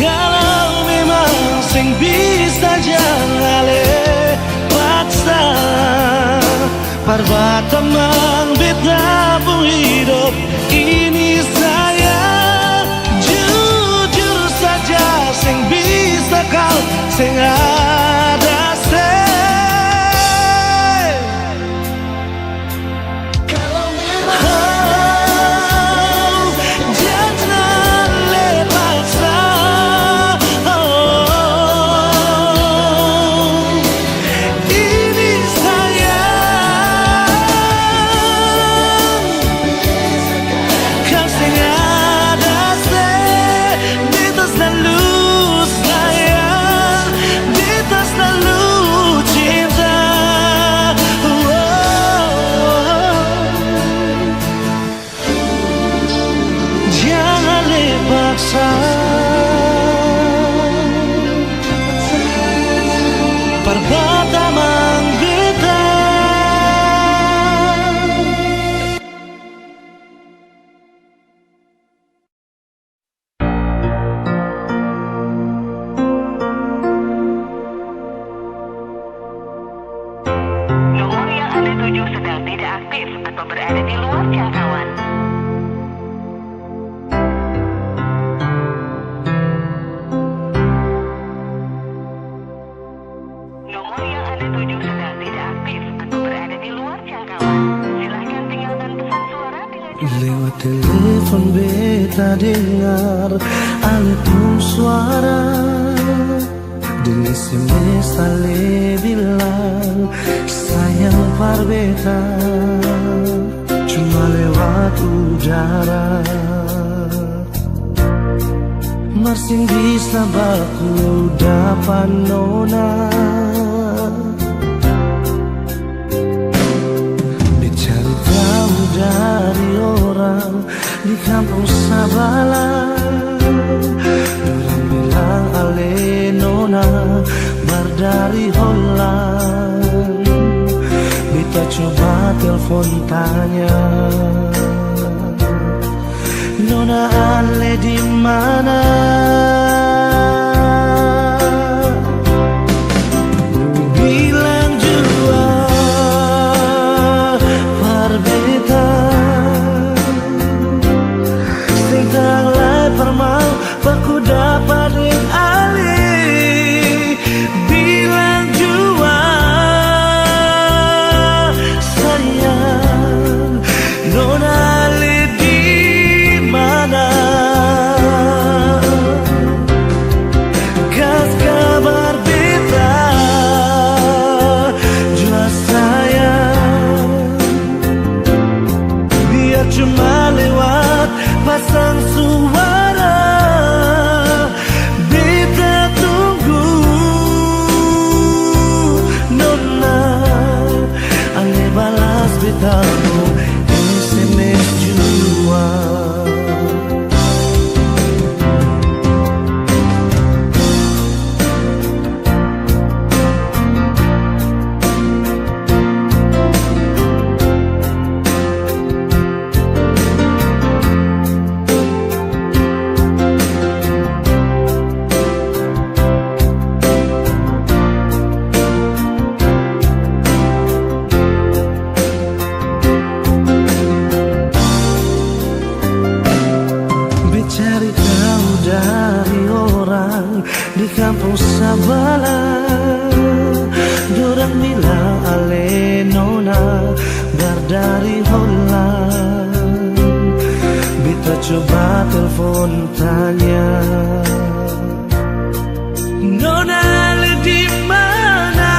Kalo memang seng bisa, jang ale paksa. Par batamang beta pung hidop ini, sayang. Jujur saja, seng bisa kalo seng ada se. Kalo memang, oh, jangan le paksa, oh, ini sayang. Kalo seng ada se, beta slalu sayang, beta slalu cinta. Jang ale paksa, par batamang beta. Nomor yang Anda tuju sedang tidak aktif atau berada di luar jangkauan. Nomor yang Anda tuju sedang tidak aktif atau berada di luar jangkauan. Silahkan tinggalkan pesan suara dengan cara lewat telepon beta dengar ale pung suara. Deng S M S ale bilang sayang par beta, cuma lewat udara. Mar seng bisa baku dapa nona. Beta cari tau dari orang di kampung sabala, dorang bilang ale nona baru dari Holland. Beta coba telfon tanya, nona ale di mana? Bilang jua par beta, seng tau lai par mau baku dapa deng ale. Bilang jua sayang, nona ale di mana? Mila ale nona, bar dari Holland. Beta coba telfon tanya. Nona le di mana?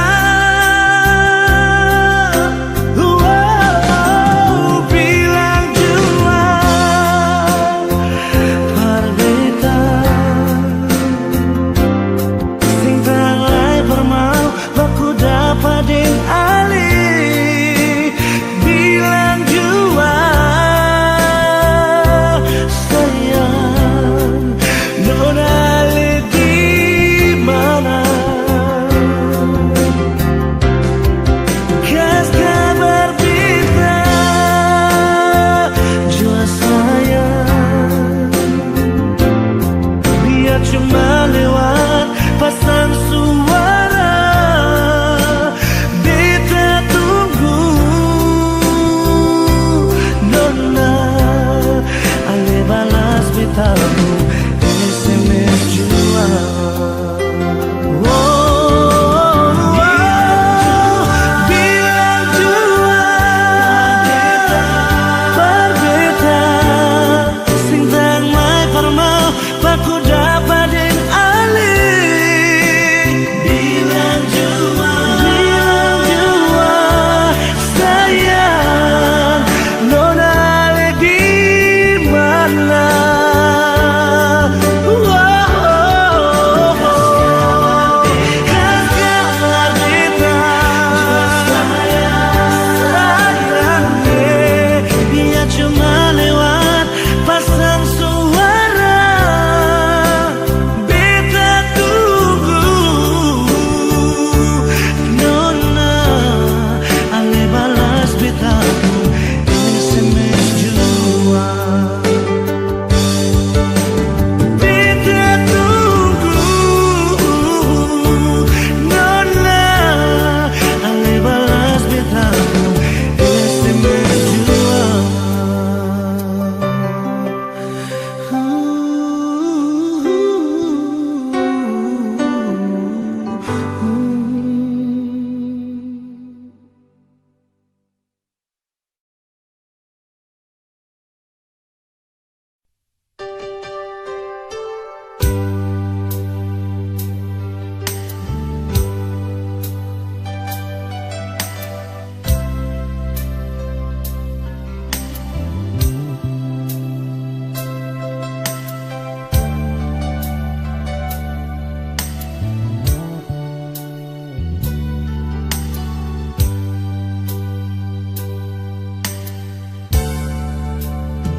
Wow, bilang jua par beta. Seng tau lai par mau baku dapa deng ale. Bilang jua, sayang, nona le di mana? Kas kabar beta jua, sayang. Biar cuma lewat pasang suara, beta tunggu nona. Ale balas beta pung S M S jua. Oh, oh, bilang jua par beta, seng tau mai par mau baku dapa deng ale. Bilang jua, bilang jua, sayang, nona le di mana? Kas kabar beta, sayang, eh, biar cuma lewat pasang suara. Beta tunggu nona, ale balas beta pung S M S jua. Beta tunggu nona, ale balas beta pung S M S jua.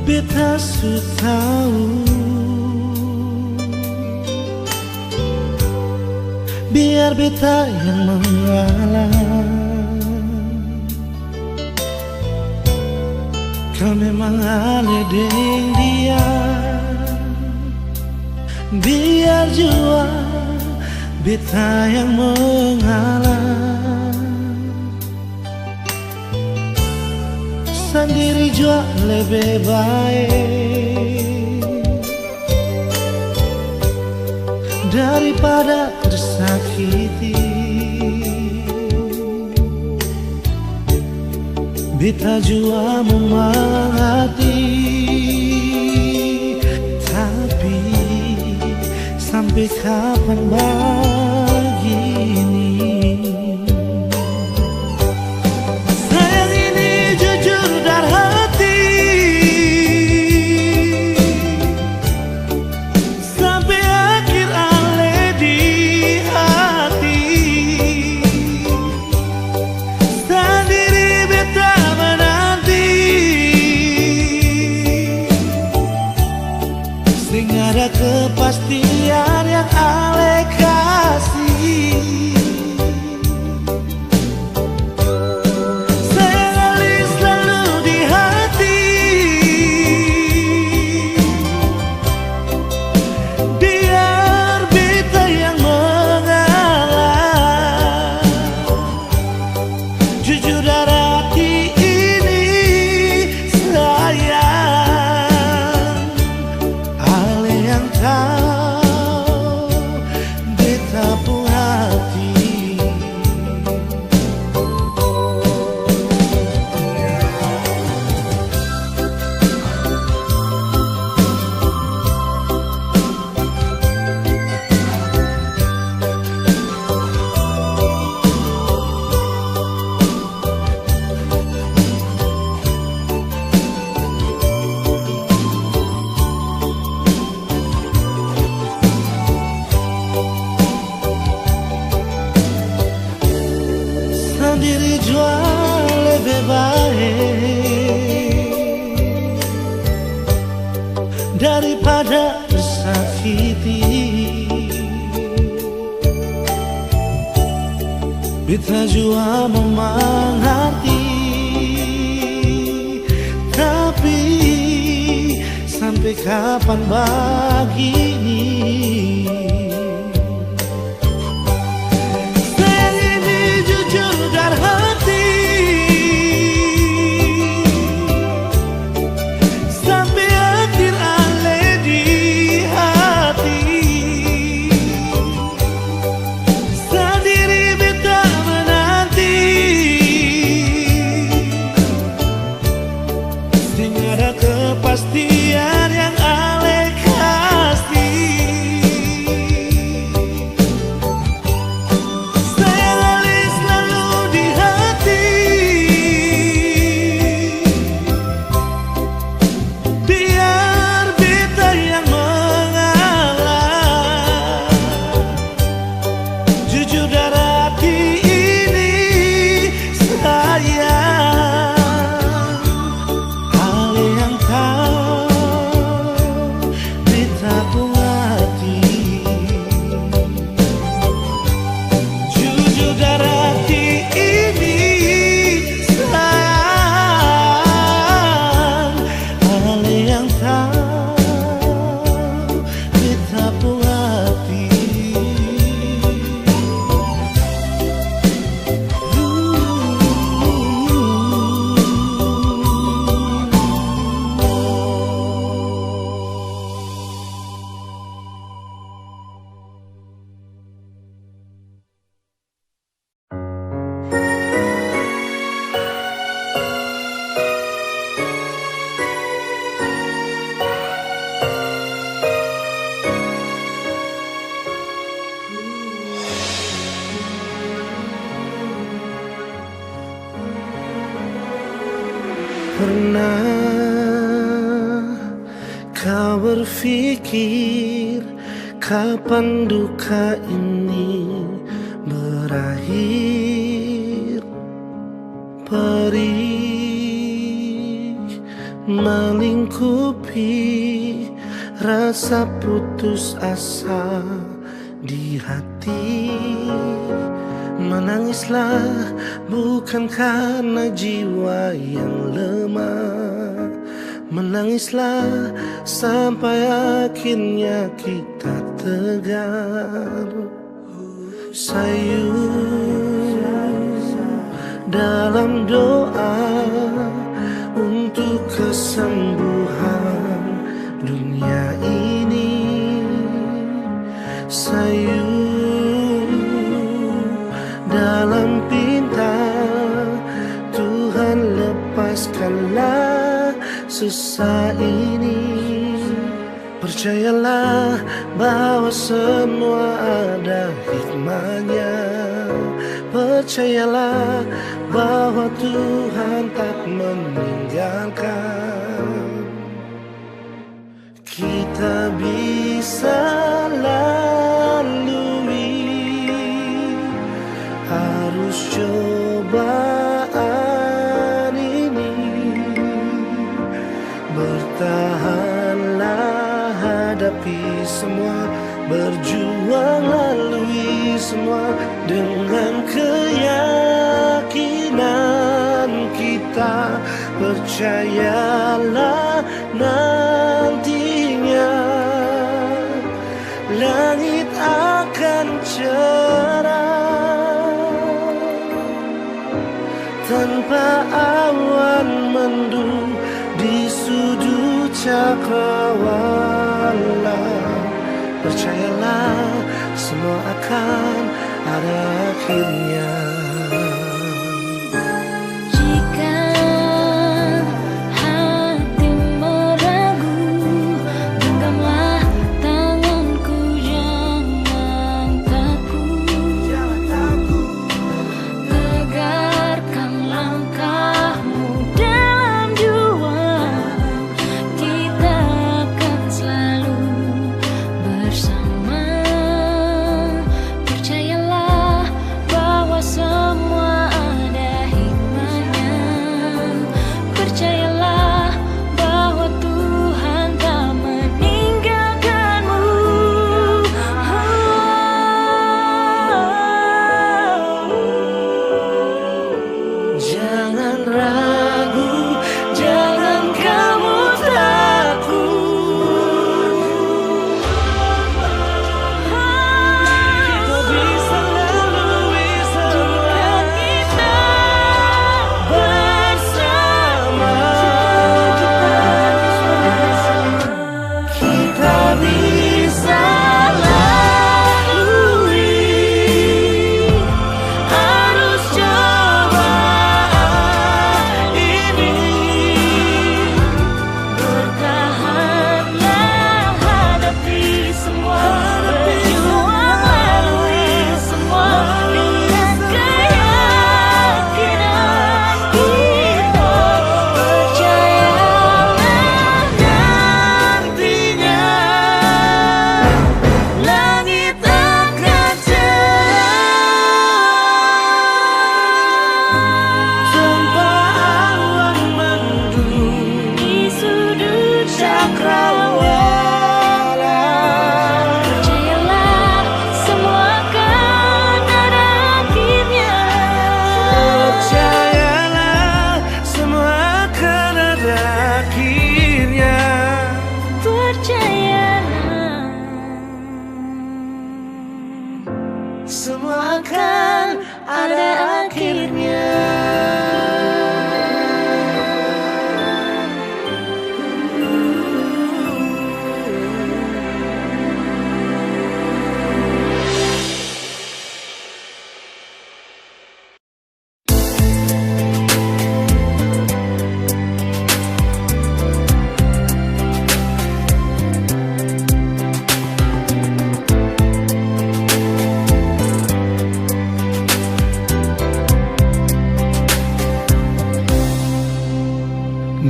Beta su tau, biar beta yang mengalah. Kal memang ale deng dia, biar jua beta yang mengalah. Sandiri jua lebe bae daripada tersakiti. Beta jua memang hati, tapi sampe kapan bagini? Sayang ini jujur dari hati. Sampe akhir ale di hati, sandiri beta menanti. Seng ada kepastian yang ale kas Diri jua lebe bae daripada tersakiti. Beta jua memangarti, tapi sampe kapan bagini? Sayang ini jujur dari hati, sampe akhir ale di hati. Sandiri beta menanti, seng ada kepastian yang ale kasi. Sayang ale slalu di hati. Biar beta yang mengalah. Jujur dari hati ini, sayang. Ale yang tau beta pung hati. Jujur dari hati ini, sayang. Ale yang tau beta pung hati. Pernahkah berpikir kapan duka ini berakhir? Perih melingkupi rasa putus asa di hati. Menangislah bukan karena jiwa yang lemah. Menangislah sampai akhirnya kita tegar. Sayu dalam doa untuk kesembuhan dunia ini. Sayu dalam pinta, Tuhan lepaskanlah susah ini. Percayalah bahwa semua ada hikmahnya. Percayalah bahwa Tuhan tak meninggalkan. Kita bisa lalui arus cobaan ini. Bertahanlah hadapi semua, berjuang lalui semua dengan keyakinan kita. Percayalah nantinya langit akan cerah tanpa awan mendung di sudut cakrawala. Percayalah, semua akan ada akhirnya. Jika hatimu ragu, genggamlah tanganku, jangan takut. Tegarkan langkahmu dalam jua. Kita akan selalu bersama. Percayalah bahwa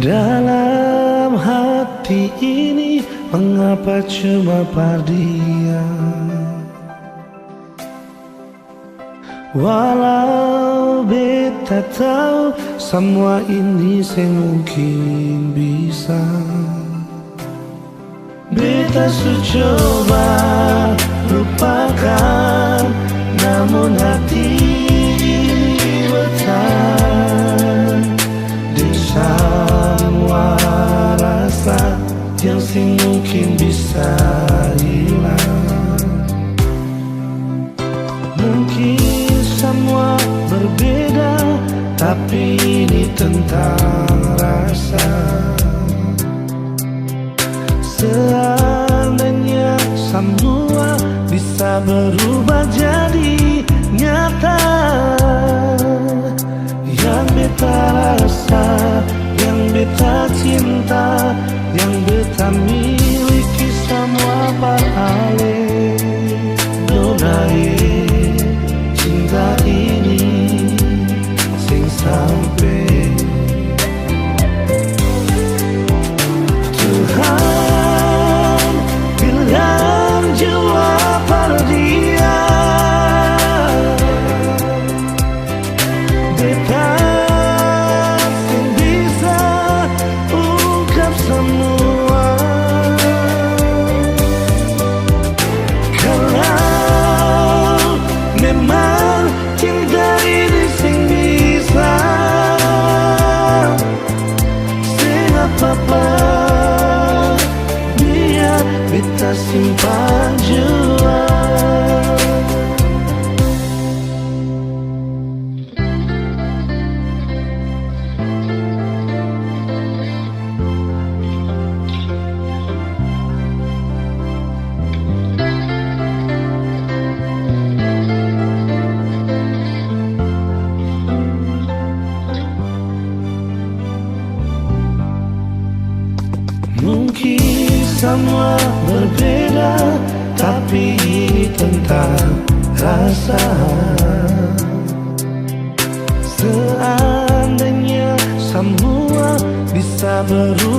Dalam hati ini, mengapa cuma par dia? Walau beta tau samua ini seng mungkin bisa. Beta su coba lupakan, namun hati ini bertahan deng samua rasa yang seng mungkin bisa hilang. Mungkin samua berbeda, tapi ini tentang rasa. Seandainya samua bisa berubah jadi nyata, yang beta rasa, yang beta cinta, yang beta miliki samua par ale. Nona e, cinta ini seng sampe. Tuhan bilang jua par dia. Beta seng bisa ungkap samua. Kalau memang cinta ini seng bisa, seng apa-apa, biar beta simpan jua. Mungkin samua berbeda, tapi ini tentang rasa. Seandainya samua bisa berubah